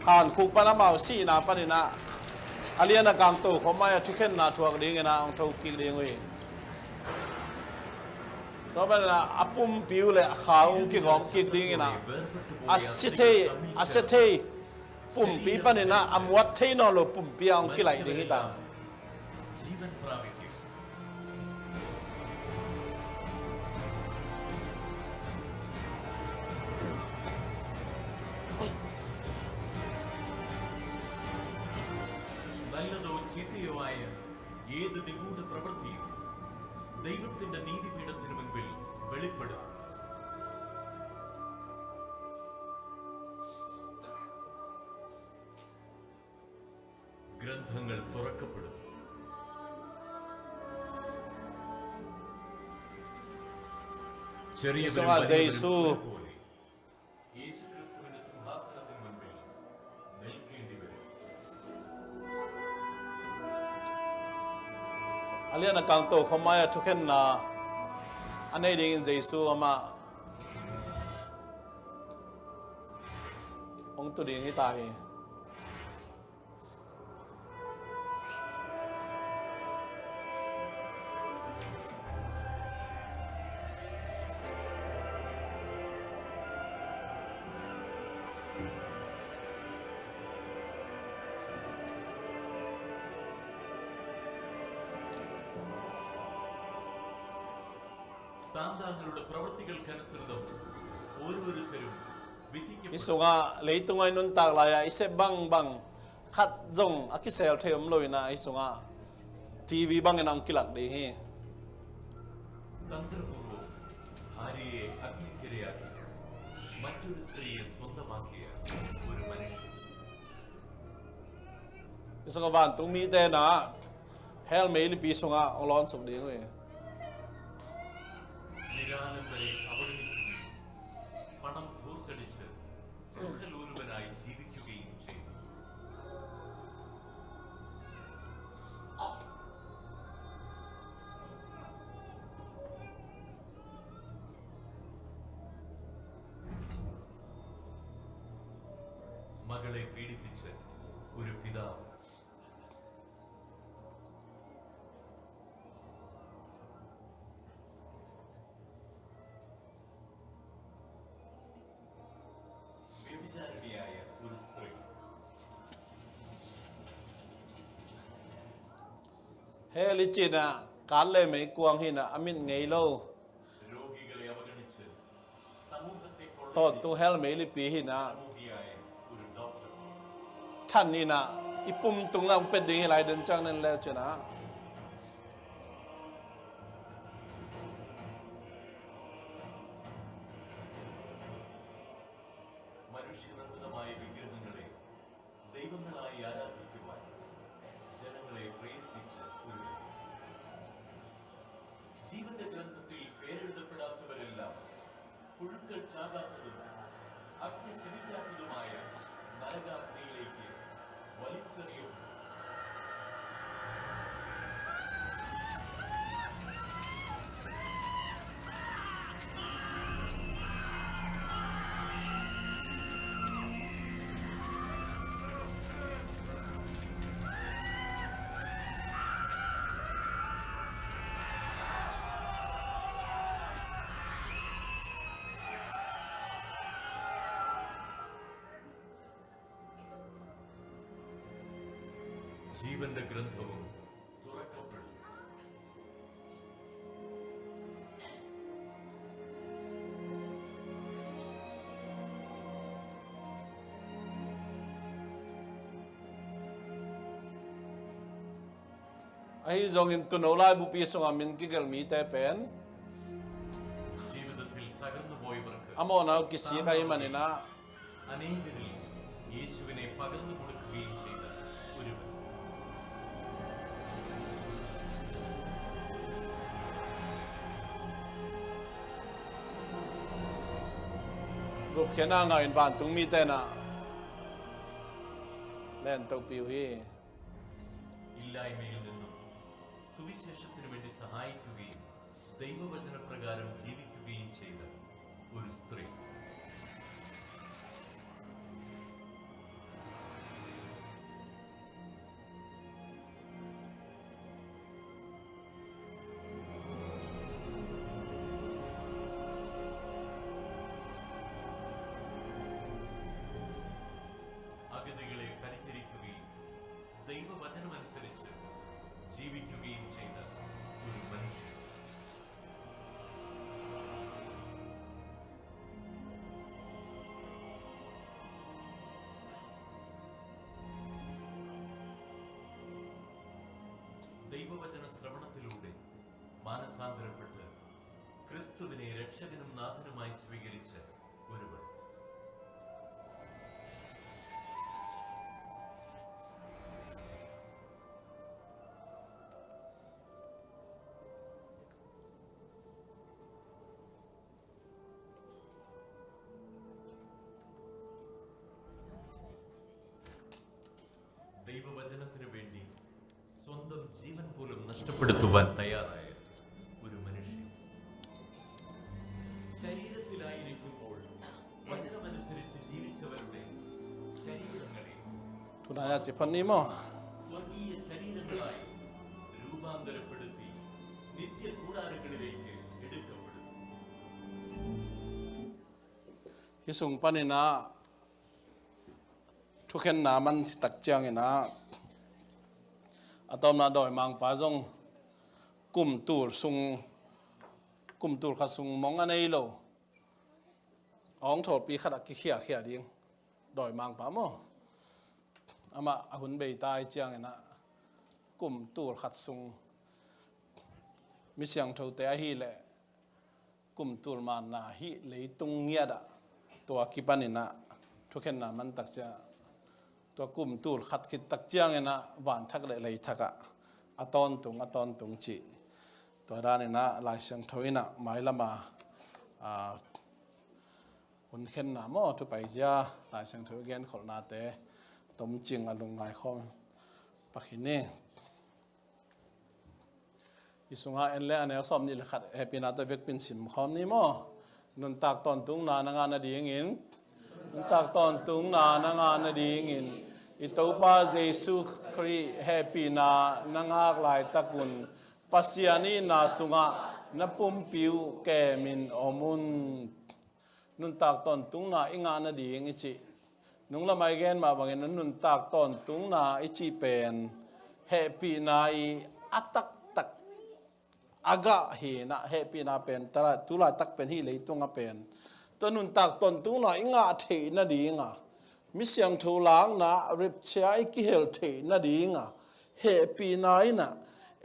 hankhuk pan amau sihna paninah a lian a kangto khuamai-ah thukhenna thuak dinginah hong thokik ding uh hi. Tua paninah a pumpi uh le a kha uh hong kigawm kik dinginah a sia thei, a sia thei pumpi paninah a muat thei nawn lo pumpi-ah hong kilaih ding hita. നല്ലതോ ചീത്തയോ ആയ ഏത് നിഗൂഢ പ്രവൃത്തിയും ദൈവത്തിന്റെ നീതിപീഠത്തിന് മുൻപിൽ വെളിപ്പെടും. ഗ്രന്ഥങ്ങൾ തുറക്കപ്പെടും. ചെറിയവനും Isungah Jesu. యేసుక్రీస్తువిని సింహాసనతిని మున్పిల్ నిల్కేండి వెరు. A lian a kangto khuamai-ah thukhenna a nei dingin Jesu amah hong tu ding hita hi. താൻ താങ്കളുടെ പ്രവൃത്തികൾക്കനുസൃതം ഓരോരുത്തരും വിധിക്കപ്പെടും. Hih sungah leitung a i nuntak lai-ah i sep bangbang khat zong a kisel thei om lo inah hih sungah T V bangin a hong kilak ding hi. തന്ത്രപൂർവ്വം ഭാര്യയെ അഗ്നിക്കിരയാക്കി മറ്റൊരു സ്ത്രീയെ സ്വന്തമാക്കിയ ഒരു മനുഷ്യൻ. Hih sungah vantung mite na hell meilipi sungah hong lawnsuk ding uh hi. നിരാലംബരെ അവഗണിക്കുകയും പണം ധൂർത്തടിച്ച് സുഖലോലുപനായി ജീവിക്കുകയും ചെയ്തു. മകളെ പീഡിപ്പിച്ച് ഒരു പിതാവ്. വ്യഭിചാരിണിയായ ഒരു സ്ത്രീ. Hell i cih inah kat le meikuang hi inah a mit ngei lo. രോഗികളെ അവഗണിച്ച് Tawntung hell meilipi hi inah, than inah i pum tung lam pet ding hi lai den ciang nen le cin ah. മനുഷ്യനിർമ്മിതമായ വിഗ്രഹങ്ങളെ ദൈവങ്ങളായി ആരാധിക്കുവാൻ ജനങ്ങളെ പ്രേരിപ്പിച്ച ഒരു, ജീവന്റെ ഗ്രന്ഥത്തിൽ പേരെഴുതപ്പെടാത്തവരെല്ലാം പുഴുക്കൾ ചാകാത്തതും അഗ്നി ശമിക്കാത്തതുമായ നരകാഗ്നിയിലേക്ക് വലിച്ചെറിയപ്പെട്ടു. ജീവന്റെ ഗ്രന്ഥവും തുറക്കപ്പെടും. Ahi zongin Tuuno laibupi sungah min kigelh mite pen a mawhna uh kisik ahih manin ah, അനേകരിൽ യേശുവിനെ പകർന്നു കൊടുക്കുകയും ചെയ്ത ഒരുവൻ. Gupkhiatna ngah in vantung mite in ah len topi uh hi. ഇല്ലായ്മയിൽ നിന്നും സുവിശേഷത്തിനു വേണ്ടി സഹായിക്കുകയും ദൈവവചനപ്രകാരം ജീവിക്കുകയും ചെയ്ത ഒരു സ്ത്രീ. അഗതികളെ പരിചരിക്കുകയും ദൈവവചനമനുസരിച്ച് ജീവിക്കുകയും ചെയ്ത ഒരു മനുഷ്യൻ. ദൈവവചന ശ്രവണത്തിലൂടെ മാനസാന്തരപ്പെട്ട് ക്രിസ്തുവിനെ രക്ഷകനും നാഥനുമായി സ്വീകരിച്ച ഒരുവൻ. ദൈവവചനത്തിനു വേണ്ടി സ്വന്തം ജീവൻ പോലും നഷ്ടപ്പെടുത്തുവാൻ തയ്യാറായ ഒരു മനുഷ്യൻ. ശരീരത്തിലായിരിക്കുമ്പോൾ വചനമനുസരിച്ച് ജീവിച്ചവരുടെ ശരീരങ്ങളെ tunaya ciphan ni maw? സ്വർഗീയ ശരീരങ്ങളായി രൂപാന്തരപ്പെടുത്തി നിത്യകൂടാരങ്ങളിലേക്ക് എടുക്കപ്പെടും. Hih sung panin ah thukhenna man tak ciangin ah, a tawpna dawimangpa zong kum tul sung, kum tul khat sung mong a nei lo, a hong thawhpi khat ah kikhiakhia ding dawimangpa maw? Amah a hun bei ta ahih ciangin ah kum tul khat sung mi siangthote ahih leh kum tul manna hih leitung ngiat ah tua kipanin ah thukhenna man tak ciang, tua kum tul khat khit tak ciangin ah vanthak le leithak ah a tawntung, a tawntung cih. Tua danin ah Lai Siangtho in ah mailam a, a, hunkhenna maw, thupaizia Lai Siangtho i genkholhnate tomcing a lungngai khawm pak hi ni. Hih sungah en le a neu sawmnih le khat hehpihna tawh vekpi in sim khawm ni maw? Nuntak tawntungna na ngah nadingin, nuntak tawntungna na ngah nadingin i Topa Jesu Khrih hehpihna na ngak laitakun Pasian itna sungah na pumpi uh kemin om un. Nuntak tawntungna i ngah nading i cih, nunglamah i gen mah bangin nuntak tawntungna i cih pen hehpihna i a taktak a gah hi in ah, hehpihna pen tulaitak pen hih leitung a pen tua nuntak tawntungna i ngah theih nading a, mi siangtho lakna rapture i kihel theih nading a hehpihna in ah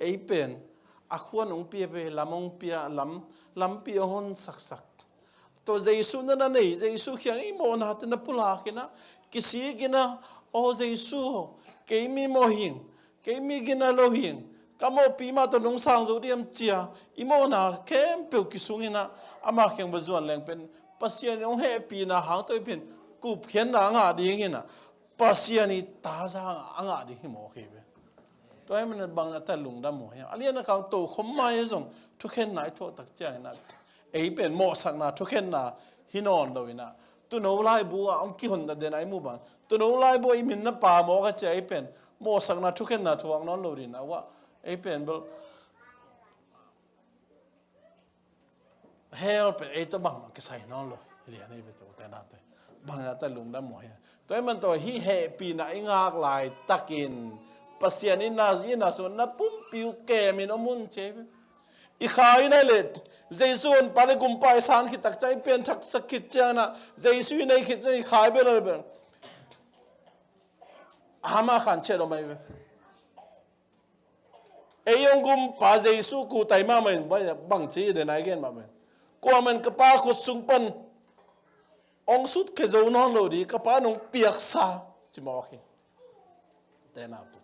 ei pen a khuan hong pia ve, lam hong pia, lam, lampi hong hon saksak. Tua Jesu na na nei, Jesu kiang i mawhnate na pulak in ah, kisik in ah, aw Jesu, kei mi mawh hing, kei mi gina lo hing, ka mawhpi mah tawh nong sang zo diam cia i mawhna khempeuh kisung in ah, ama kiang va zuan leng pen Pasian in hong hehpihna hang tawh i pen gupkhiatna a ngah ding in ah, Pasian i tazang a ngah ding hi mawk hi ve. Tua hi manin bang a ta lungdam uh hiam? A lian a kang tokhom mai zong thukhenna i thuak tak ciangin ah ei pen mawhsakna thukhenna hi nawn lo in ah, Tuuno laibu ah hong kihon na den a i muh bang, Tuuno laibu ah i min na pamawk a cia ei pen mawhsakna thukhenna thuak nawn lo ding a, uh ah ei pen bel hell pen ei tawh bangmah kisai nawn lo hi lian ei ve. Tua tena te bang a ta lungdam uh hiam? Tua hi man tua hih hehpihna i ngak laitakin Pasian itna, itna sungah na pumpi uh kemin om un ci hi ve. I kha i neih leh Jesu honpa le gumpa i san khit tak ciang, i pianthaksak khit ciangin ah, Jesu i neih khit ciang i kha i bia lo bel, ama khan ciat om ahi ve. Ei hong gumpa Jesu kutai mahmah in bangci den a i gen mahmah in, kuamah in ka Pa khut sung pan hong sutkhia zo nawn lo ding, ka Pa in hong piaksa ci mawk hi. Tena pu.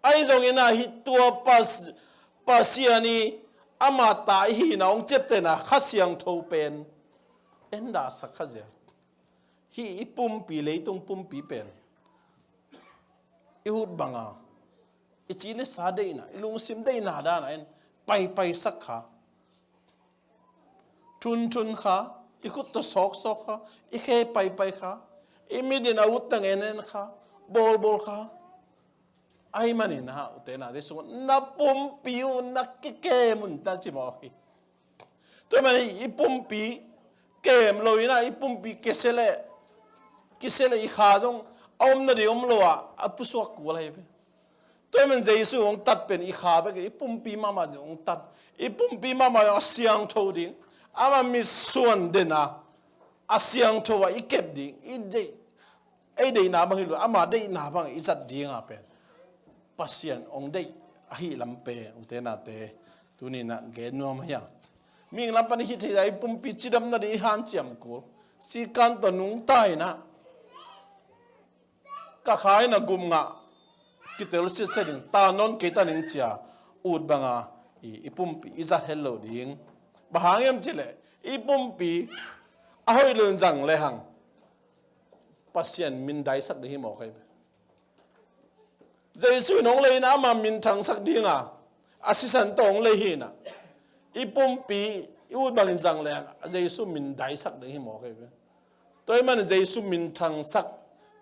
Ahi zongin ah hih tua Pas-, Pasian i ama ta i hihna hong ciaptehna Kha Siangtho pen en dahsak kha zel. Hih i pumpi, leitung pumpi pen i ut banga i ci le sa deihna, i lungsim deihna dana in paipaisak kha. Thunthun kha, i khut tawh sawksawk kha, i khe paipai kha, i mit in a ut tang en en kha, bawlbawl kha. Ahi manin ah, ute naute sungah na pumpi uh na kikem un ta ci mawk hi. Tua ahih manin i pumpi kem lo in ah, i pumpi kisia leh, kisia leh i kha zong a om nading om lo ah, a pusuak kul ahi ve. Tua ahih manin Jesu hong tat pen i kha bek, i pumpi mahmah zong hong tat. I pumpi mahmah zong a siangtho ding, ama mitsuan den a, a siangtho a i kep ding, i deih, ei deihna bang hi lo, ama deihna bang i zat dinga pen Pasian hong deih ahih lam pen, ute naute, tuni in ah gen nuam hi hang. Mihing lam pan i hih theih a i pumpi cidam nading i hanciam kul. Sikan tawh nungta in ah, ka kha in ah gum ngah, kitel sitset ding, ta nawn kei ta ning ci a ut banga i, i pumpi i zat het lo ding. Bang hang hiam cih leh i pumpi a hoih lo in zang lehang Pasian mindaisak ding hi mawk ahi ve. Jesu in hong lei in ah ama minthangsak dinga, a sisan tawh hong lei hi in ah, i pumpi i ut bangin zang lehang Jesu mindaisak ding hi mawk ahi ve. Tua ahih manin Jesu minthangsak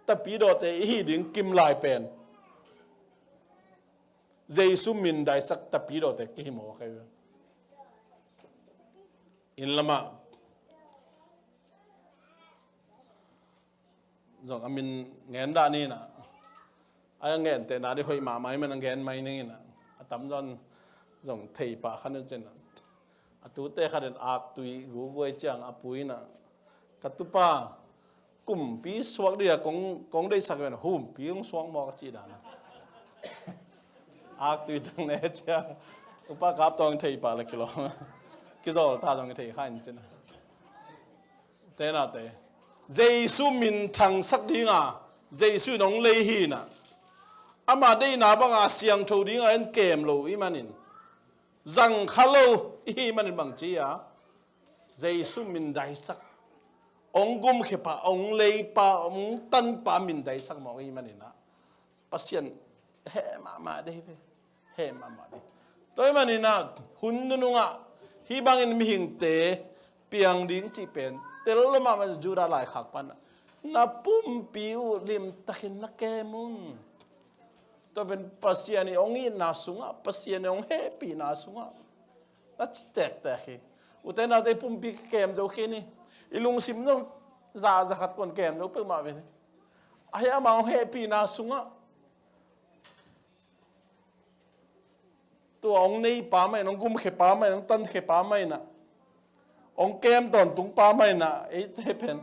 tapidawte i hih ding kimlai pen Jesu mindaisak tapidawte kihi mawk ahi ve. Inn lamah zong a min ngen dah ni in ah, a ngentehna ding hoih mahmah ahih manin a ngen mai ning in ah, a tamzaw in zong thei pah kha uh cin ah, a tute khat in aktui guguai ciang a pu in ah, ka tupa, kumpi suak ding a kong, kong deihsak ven, humpi hong suak mawk a cih dan a. Aktui tang ne ciang, upa kap tawng thei pah la kilawm. Kizawl ta zong thei kha in cin a. Te nate, Jesu minthangsak dinga Jesu in hong lei hi in ah, ama deihna banga siangtho dinga en kem lo i hih manin, zang kha lo i hih manin bang ci a, Jesu mindaisak, hong gumkhia pa, hong lei pa, hong tan pa mindaisak mawk i hih manin ah, Pasian heh mahmah ding hi ve. Heh mahmah ding. Tua ahih manin ah, hun nunung ah hih bangin mihingte piang ding cih pen tel lo mahmah. Judah laikhak pan ah, na pumpi uh limtakin na kem un. Tua pen Pasian i hong itna sungah, Pasian i hong hehpihna sungah na ci tektek hi. Ute naute, i pumpi kem zo kei ni. I lungsim zong za, za khat kuan kem zo peuhmah ve ni. Ahi, ama hong hehpihna sungah, tua hong nei pa mah in, hong gumkhia pa mah in, hong tankhia pa mah in ah, hong kem tawntung pa mah in ah, eite pen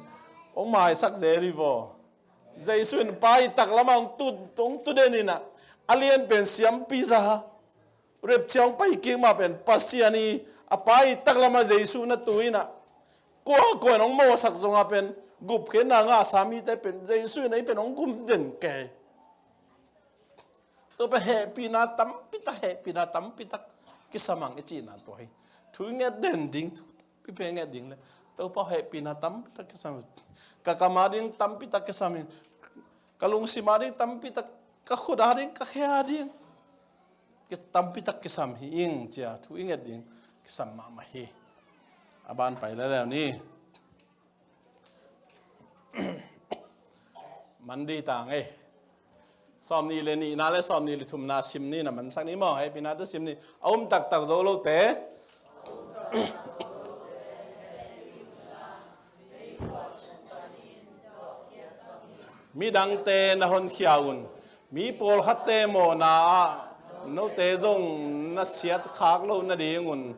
hong maisak zel hi vaw. Jesu in pa i tak lamah hong tu, hong tu den in ah, a lian pen siampi za, rapture hong pai kik mah pen Pasian i, a pa i tak lamah Jesu na tu in ah, kua kua in hong mawhsak zongah pen gupkhiatna ngahsa mite pen Jesu in ei pen hong gum den kei. Tua pen hehpihna tampitak, hehpihna tampitak kisam hang i cihna tua hi. Thu i nget den ding, thu tampi pen nget ding le, Topa hehpihna tampitak kisam hi. Ka kam a ding tampitak kisam hi. Ka lungsim a ding tampitak, ka khut a ding, ka khe a ding, ki tampitak kisam hi ing ci a thu i nget ding kisam mahmah hi. A ban pai leuleu ni. Man dih ta ngei. Sawmnih le nihna le sawmnih le thumna sim ni, na mansak ni maw? Hehpihna tawh sim ni. A um taktak zo lote. Midangte na honkhia un. Mi pawlkhatte mawhna ah note zong na siatkhak loh nadingun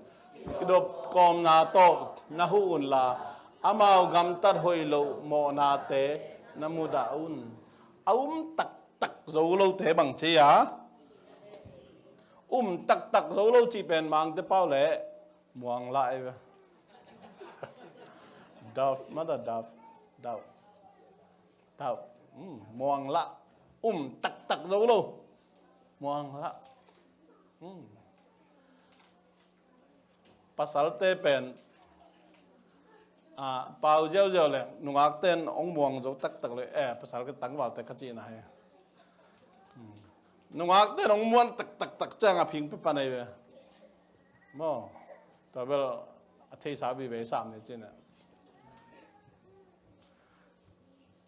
kidop kawmna tawh na huh unla, amau gamtat hoih loh mawhnate na mudah un. A um taktak zo lote bang ci a? Um taktak zo lo cih pen Mangte pau leh muanglah ei ve. Dove, mata dove, dove. Tau. Hmm, muanglah. Um taktak zo lo. Muanglah. Hmm. Pasalte pen, ah, pau ziauziau le nungakten hong muang zo taktak le, eh, pasal ka tangvalte ka cihna hi. Hmm. Nungakten hong muan taktaktak ciang a phingpe pan ahi ve. Maw. Tua bel a theisa vive sam ni cihna.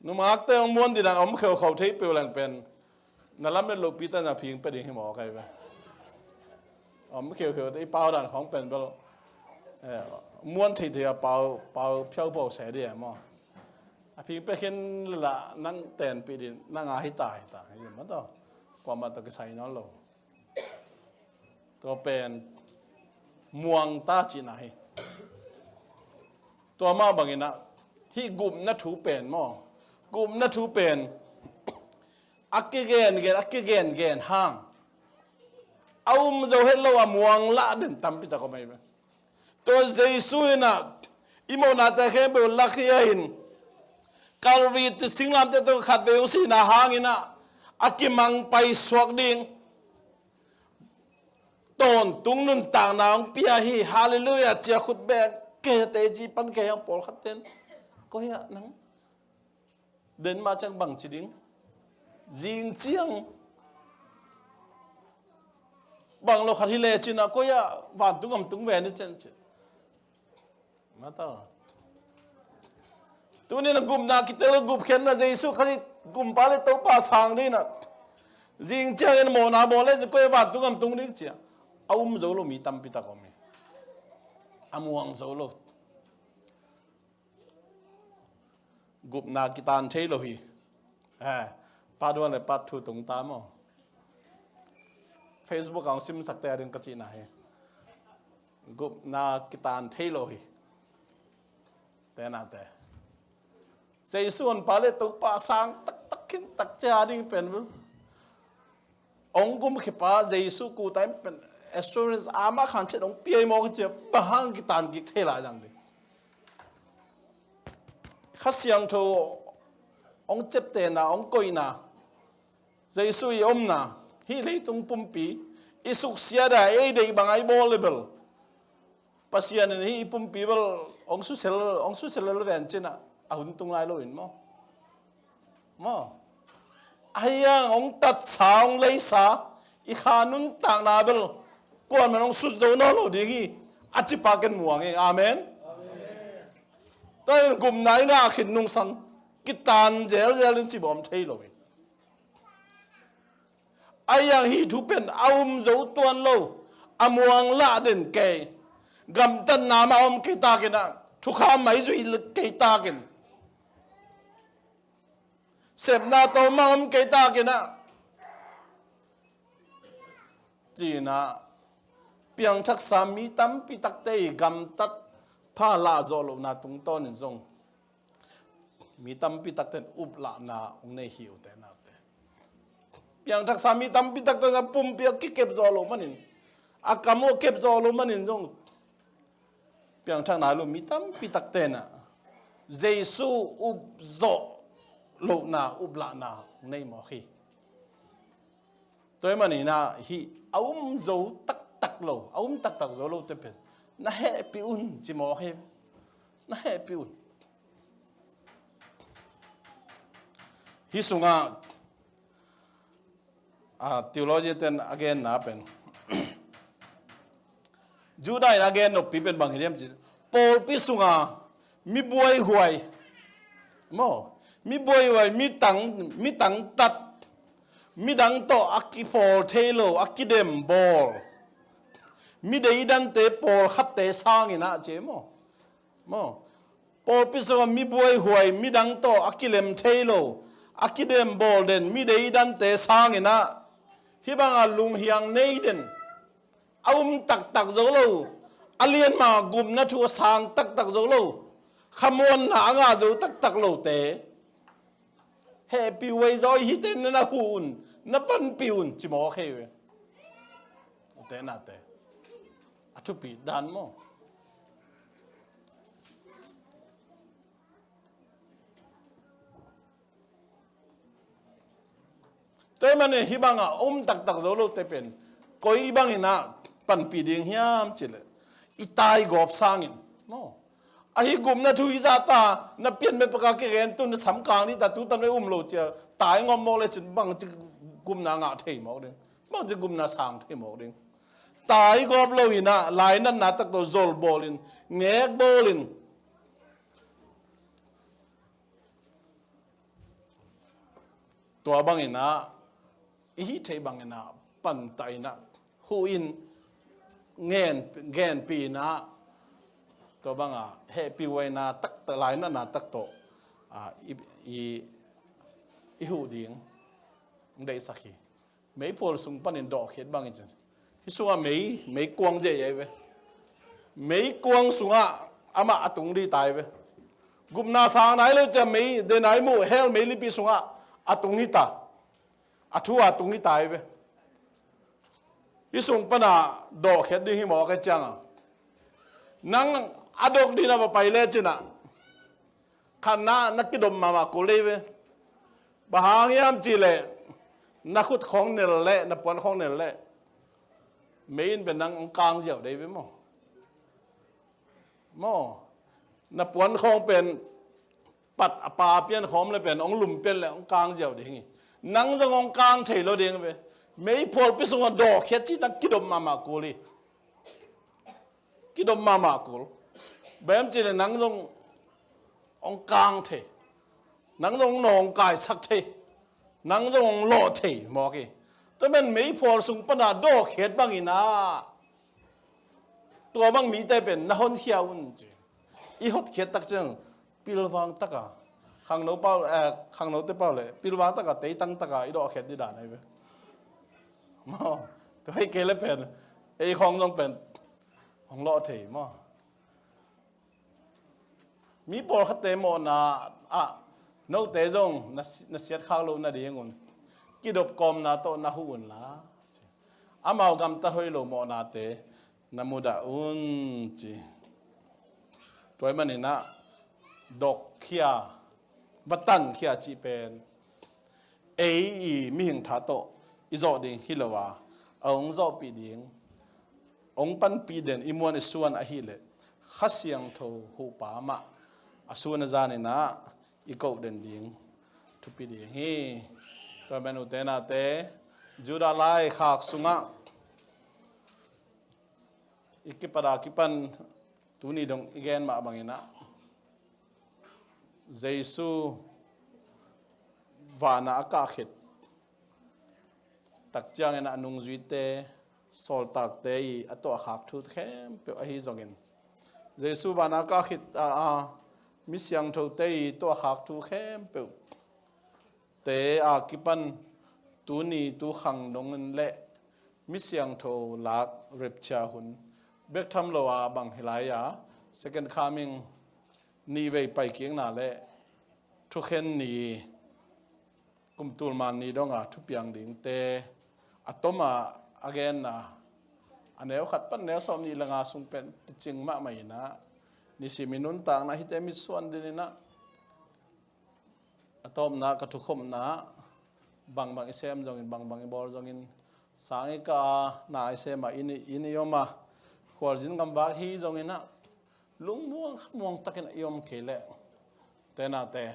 Nungakte hong muan dinan om kheukhau thei peuh leng pen na lamet lohpi ta na phingpe ding hi maw kai ve. Om kheukheu te i pau dan khong pen bel, eh, muan theithei a pau, pau phiau pau se dih e maw. A phingpe khin la nang tenpih din nang a hita hita hi maw tawh. Kuamah tawh kisai nawn lo. Tua pen muang ta cihna hi. Tua mah bangin ah hih gupna thu pen maw, gupna thu pen a kigengen, a kigengen hang a um zo het lo a muang lah den tampi tak om ahi ve. Tua Jesu in ah i mawhnate khempeuh lakhia in Calvary singlamteh tawh khatvei hong sihna hangin ah a kimang paisuak ding tawntung nuntakna hong pia hi. Halleluiah, ci a khut beng kei a teji pan kei a pawlkhat ten. Koi ah nang den mah ciang bang ci ding? Zing ciang bang lo khat hi le cin ah koi ah vantung am tung ve ni cen ci. Mataw. Tuni na gupna kitel gupkhiatna Jesu Khazih gumpa le Topa sang ding na. Zing ciangin mawhna maw le zikoi vantung am tung ding cia. A um zo lo mi tampi tak om hi. A muang zo lo. Gupna kitan thei lo hi. Eh, part one le part two tung ta maw. Facebook a hong simsakte a ding ka cihna hi. Gupna kitan thei lo hi. Te nate. Jesu honpa le Topa sang taktak khin tak cia ding pen bel. Hong gumkhiapa Jesu kuta in pen assurance ama khan chet hong pia i mawk cia bang hang kitan kik thei lai dang ding. Kha Siangtho hong ciaptehna, hong koihna, Jesu i omna, hih leitung pumpi i suksiat a ei deih bang a i bawl le bel Pasian in hih i pumpi bel hong susel, hong susel lel ven cin ah a hun tung lai lo in maw? Maw? Ahi hang hong tatsa, hong leisa i kha nuntakna bel kuaman hong sut zo nawn lo ding hi. A cipa ken muang hi. Amen. Tua in gupna i ngah khit nungsang kitan zelzel in cibawm thei lo hi. Ahi hang hih thu pen a um zo tuan lo, a muang lah den kei, gamtatna mah a om kei takin ah, thukham mah i zuih kei takin, sepna tawm mah a om kei takin ah, ci-in ah, piangthaksa mi tampi takte i gamtat pha lah zawh lohna tungtawnin zong mi tampi takte in uplahna hong nei hi uh te nate. Piangthaksa mi tampi takte in a pumpi a kikep zawh loh manin, a kam uh a kep zawh loh manin zong piangthak nai lo mi tampi takte in ah Jesu up zawh lohna, uplahna hong nei mawk hi. Tua ahih manin ah hih a um zo taktak lo, a um taktak zo lote pen na hehpih un ci mawk hi. Na hehpih un. Hih sungah, ah, theologian ten a genna pen Judah in a gen noppi pen bang hi diam cih, pawlpi sunga mi buaihuai maw, mi buaihuai, mi tang, mi tangtat, midang tawh a kipawl thei lo, a kidem bawl, mi deidante pawlkhatte sangin ah ci maw. Maw? Pawlpi sungah mi buaihuai, midang tawh a kilem thei lo, a kidem bawl den, mi deidante sangin ah, hih bangah lunghiang nei den, a um taktak zo lo, a lianma gupna thu a sang taktak zo lo, khamuanna a ngah zo taktak lote, hehpih uh ei zaw, hihte na huh un, na panpih un, ci mawk hi ve. Ute nate, a thupit dan maw. Tua ahih manin hih bangah um taktak zo lote pen koi bangin ah panpih ding hiam cih leh, i taigawp sangin maw. Ahi gupna thu i zahtak, na pian bek peka kigen, tu na samkang dih ta, tu tan bek um lo cia, tai ngawp mawk lecin bangci gupna ngah thei mawk ding, bangci gupna sang thei mawk ding. Taigawp lo in ah, lainatna tak tawh zol bawlin, ngek bawlin, tua bangin ah, i hih theih bangin ah, pantah in ah, huh in, ngen, genpih in ah, tua bangah hehpih huaina taktak, lainatna tak tawh, ah, i, i, i huh ding hong deihsak hi. Meiphual sung panin dawhkhiat bangin cin, hih sungah mei, meikuang ziah hi ve. Meikuang sungah amah a tung dih ta hi ve. Gupna sang nai lo cia mei, denai muh hell meilipi sungah a tung hi ta. A thu a tung hi ta hi ve. Hih sung pana dawhkhiat ding hi mawk a, ciangah nang a dok ding a va pai lecin ah, khatna na kidop mahmah kul hi ve. Bang hang hiam cih leh, na khut khawng nel leh, na puan khawng nel leh, mei in pen nang hong kang ziau ding hi ve maw. Maw, na puan khawng pen pat a pa pian khawm le pen hong lum pian le hong kang ziau ding hi. Nang zong hong kang thei lo ding ve. Meiphualpi sungah dawhkhiat cih ciang kidop mahmah kul hi. Kidop mahmah kul. Bang hiam cih leh nang zong hong kang thei. Nang zong hong nawngkaisak thei. Nang zong hong lawh thei mawk hi. Tua man meiphual sung pana dawhkhiat bangin ah, tua bang mite pen na honkhia un ci. I hotkhiat tak ciang pilvang taka, khangno pau, eh, khangnote pau le pilvang taka, teitang taka i dawhkhiat dih dan ahi ve. Maw, tua hi kei le pen ei khawng zong pen hong lawh thei maw. Mi pawlkhatte mawhna ah note zong na si-, na siatkhak loh nadingun kidop kawmna tawh na huh unla, amau gamtat hoih lo mawhnate na mudah un ci. Tua ahih manin ah dawhkhia, va tankhia cih pen ei i mihing tha tawh i zawh ding hi lo a, a hong zawhpih ding, hong panpih den i muan i suan ahih leh Kha Siangtho huhpa mah a sun a zanin ah i koh den ding thupi ding hi. Tua man ute nate, Judah laikhak sungah i kipat a kipan tuni dong i gen mah bangin ah, Jesu vanah a kah khit tak ciangin a nungzuite, sawltakte i a tuahkhak thu khempeuh ahi zongin, Jesu vanah a kah khit a, a mi siangthote i tuahkhak thu khempeuh te a kipan tuni tu khang dongin le mi siangtho lak rapture hun bek tham lo a, bang hi lai a, second coming, nihvei paikikna le thukhen ni, kum tul man ni donga thupiang dingte a toma a genna, a neu khat pan neu sawm nih le nga sung pen kicing mahmah in ah, nisim i nuntakna hihte mitsuan din in ah, a tawpna ka thukhopna, bangbang i sem zongin, bangbang i bawl zongin, sang i kah a, na i sem a, inn i, inn i om a, khualzin gamvak hi zongin ah, lungmuang khamuang takin i om kei leh, ute nate,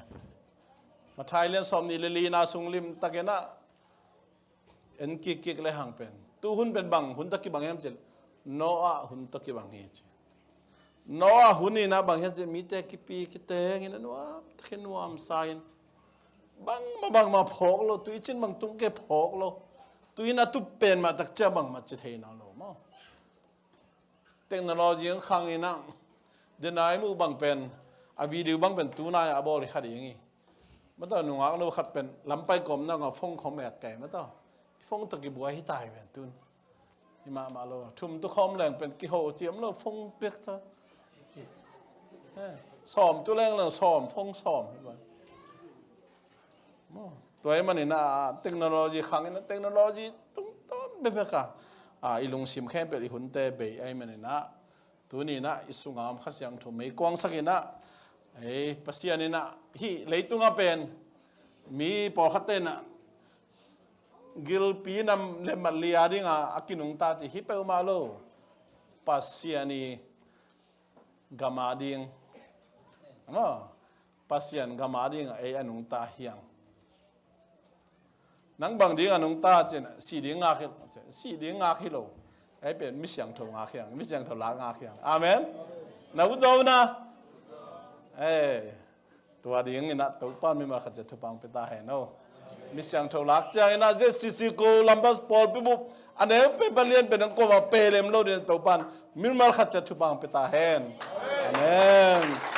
Matthai lian sawm nih le lina sung limtakin ah, en kikkik le hang pen, tu hun pen bang hun tawh kibang hiam cih leh, Noah hun tawh kibang hi ci. Noah hun in ah bang hiam cih leh, mite kipi kiteng in a nuam takin nuamsa in, bangmah bangmah phawk lo, tuicin bang tung kei phawk lo, tui in a tup pen mah tak ciang bangmah ci thei nawn lo maw. Technology ang khang in ah, denai muh bang pen, a video bang pen tunai a bawl i kha ding hi. Mataw, nungak no khat pen lampai kawmna ngah phone khawm ek kei mataw. Phone tawh kibuai hi tai pen tun. Hi mahmah lo. Thum tu khawm leng pen kiho ciam lo phone pek ta. Eh, sawm tu leng lo sawm phone sawm. Maw, tua ahih manin ah technology khang in ah technology tungtawn bekbek a, ah, i lungsim khempeuh i hunte bei ahih manin ah tuni in ah i sunga om Kha Siangtho meikuangsak in ah, ei, Pasian in ah hih leitungah pen mi pawlkhatte in ah gilpi nam le matli a dingah a kinungta cih hi peuhmah lo. Pasian i gam a ding, maw, Pasian gam a dingah ei a nungta hi hang. Nang bang ding a nungta cih na, si ding ngak hi, si ding ngak hi lo. Ei pen mi siangtho ngak hi hang, mi siangtho lak ngak hi hang. Amen. Na ut zo na. Eh, tua ding in ah Topa mimal khat ciat thupha hong pia ta hen aw. Mi siangtho lak ciang in ah Z C C Columbus pawlpi bup a neu pen palian pen hong kawm a pelem lo ding in Topa mimal khat ciat thupha hong pia ta hen. Amen.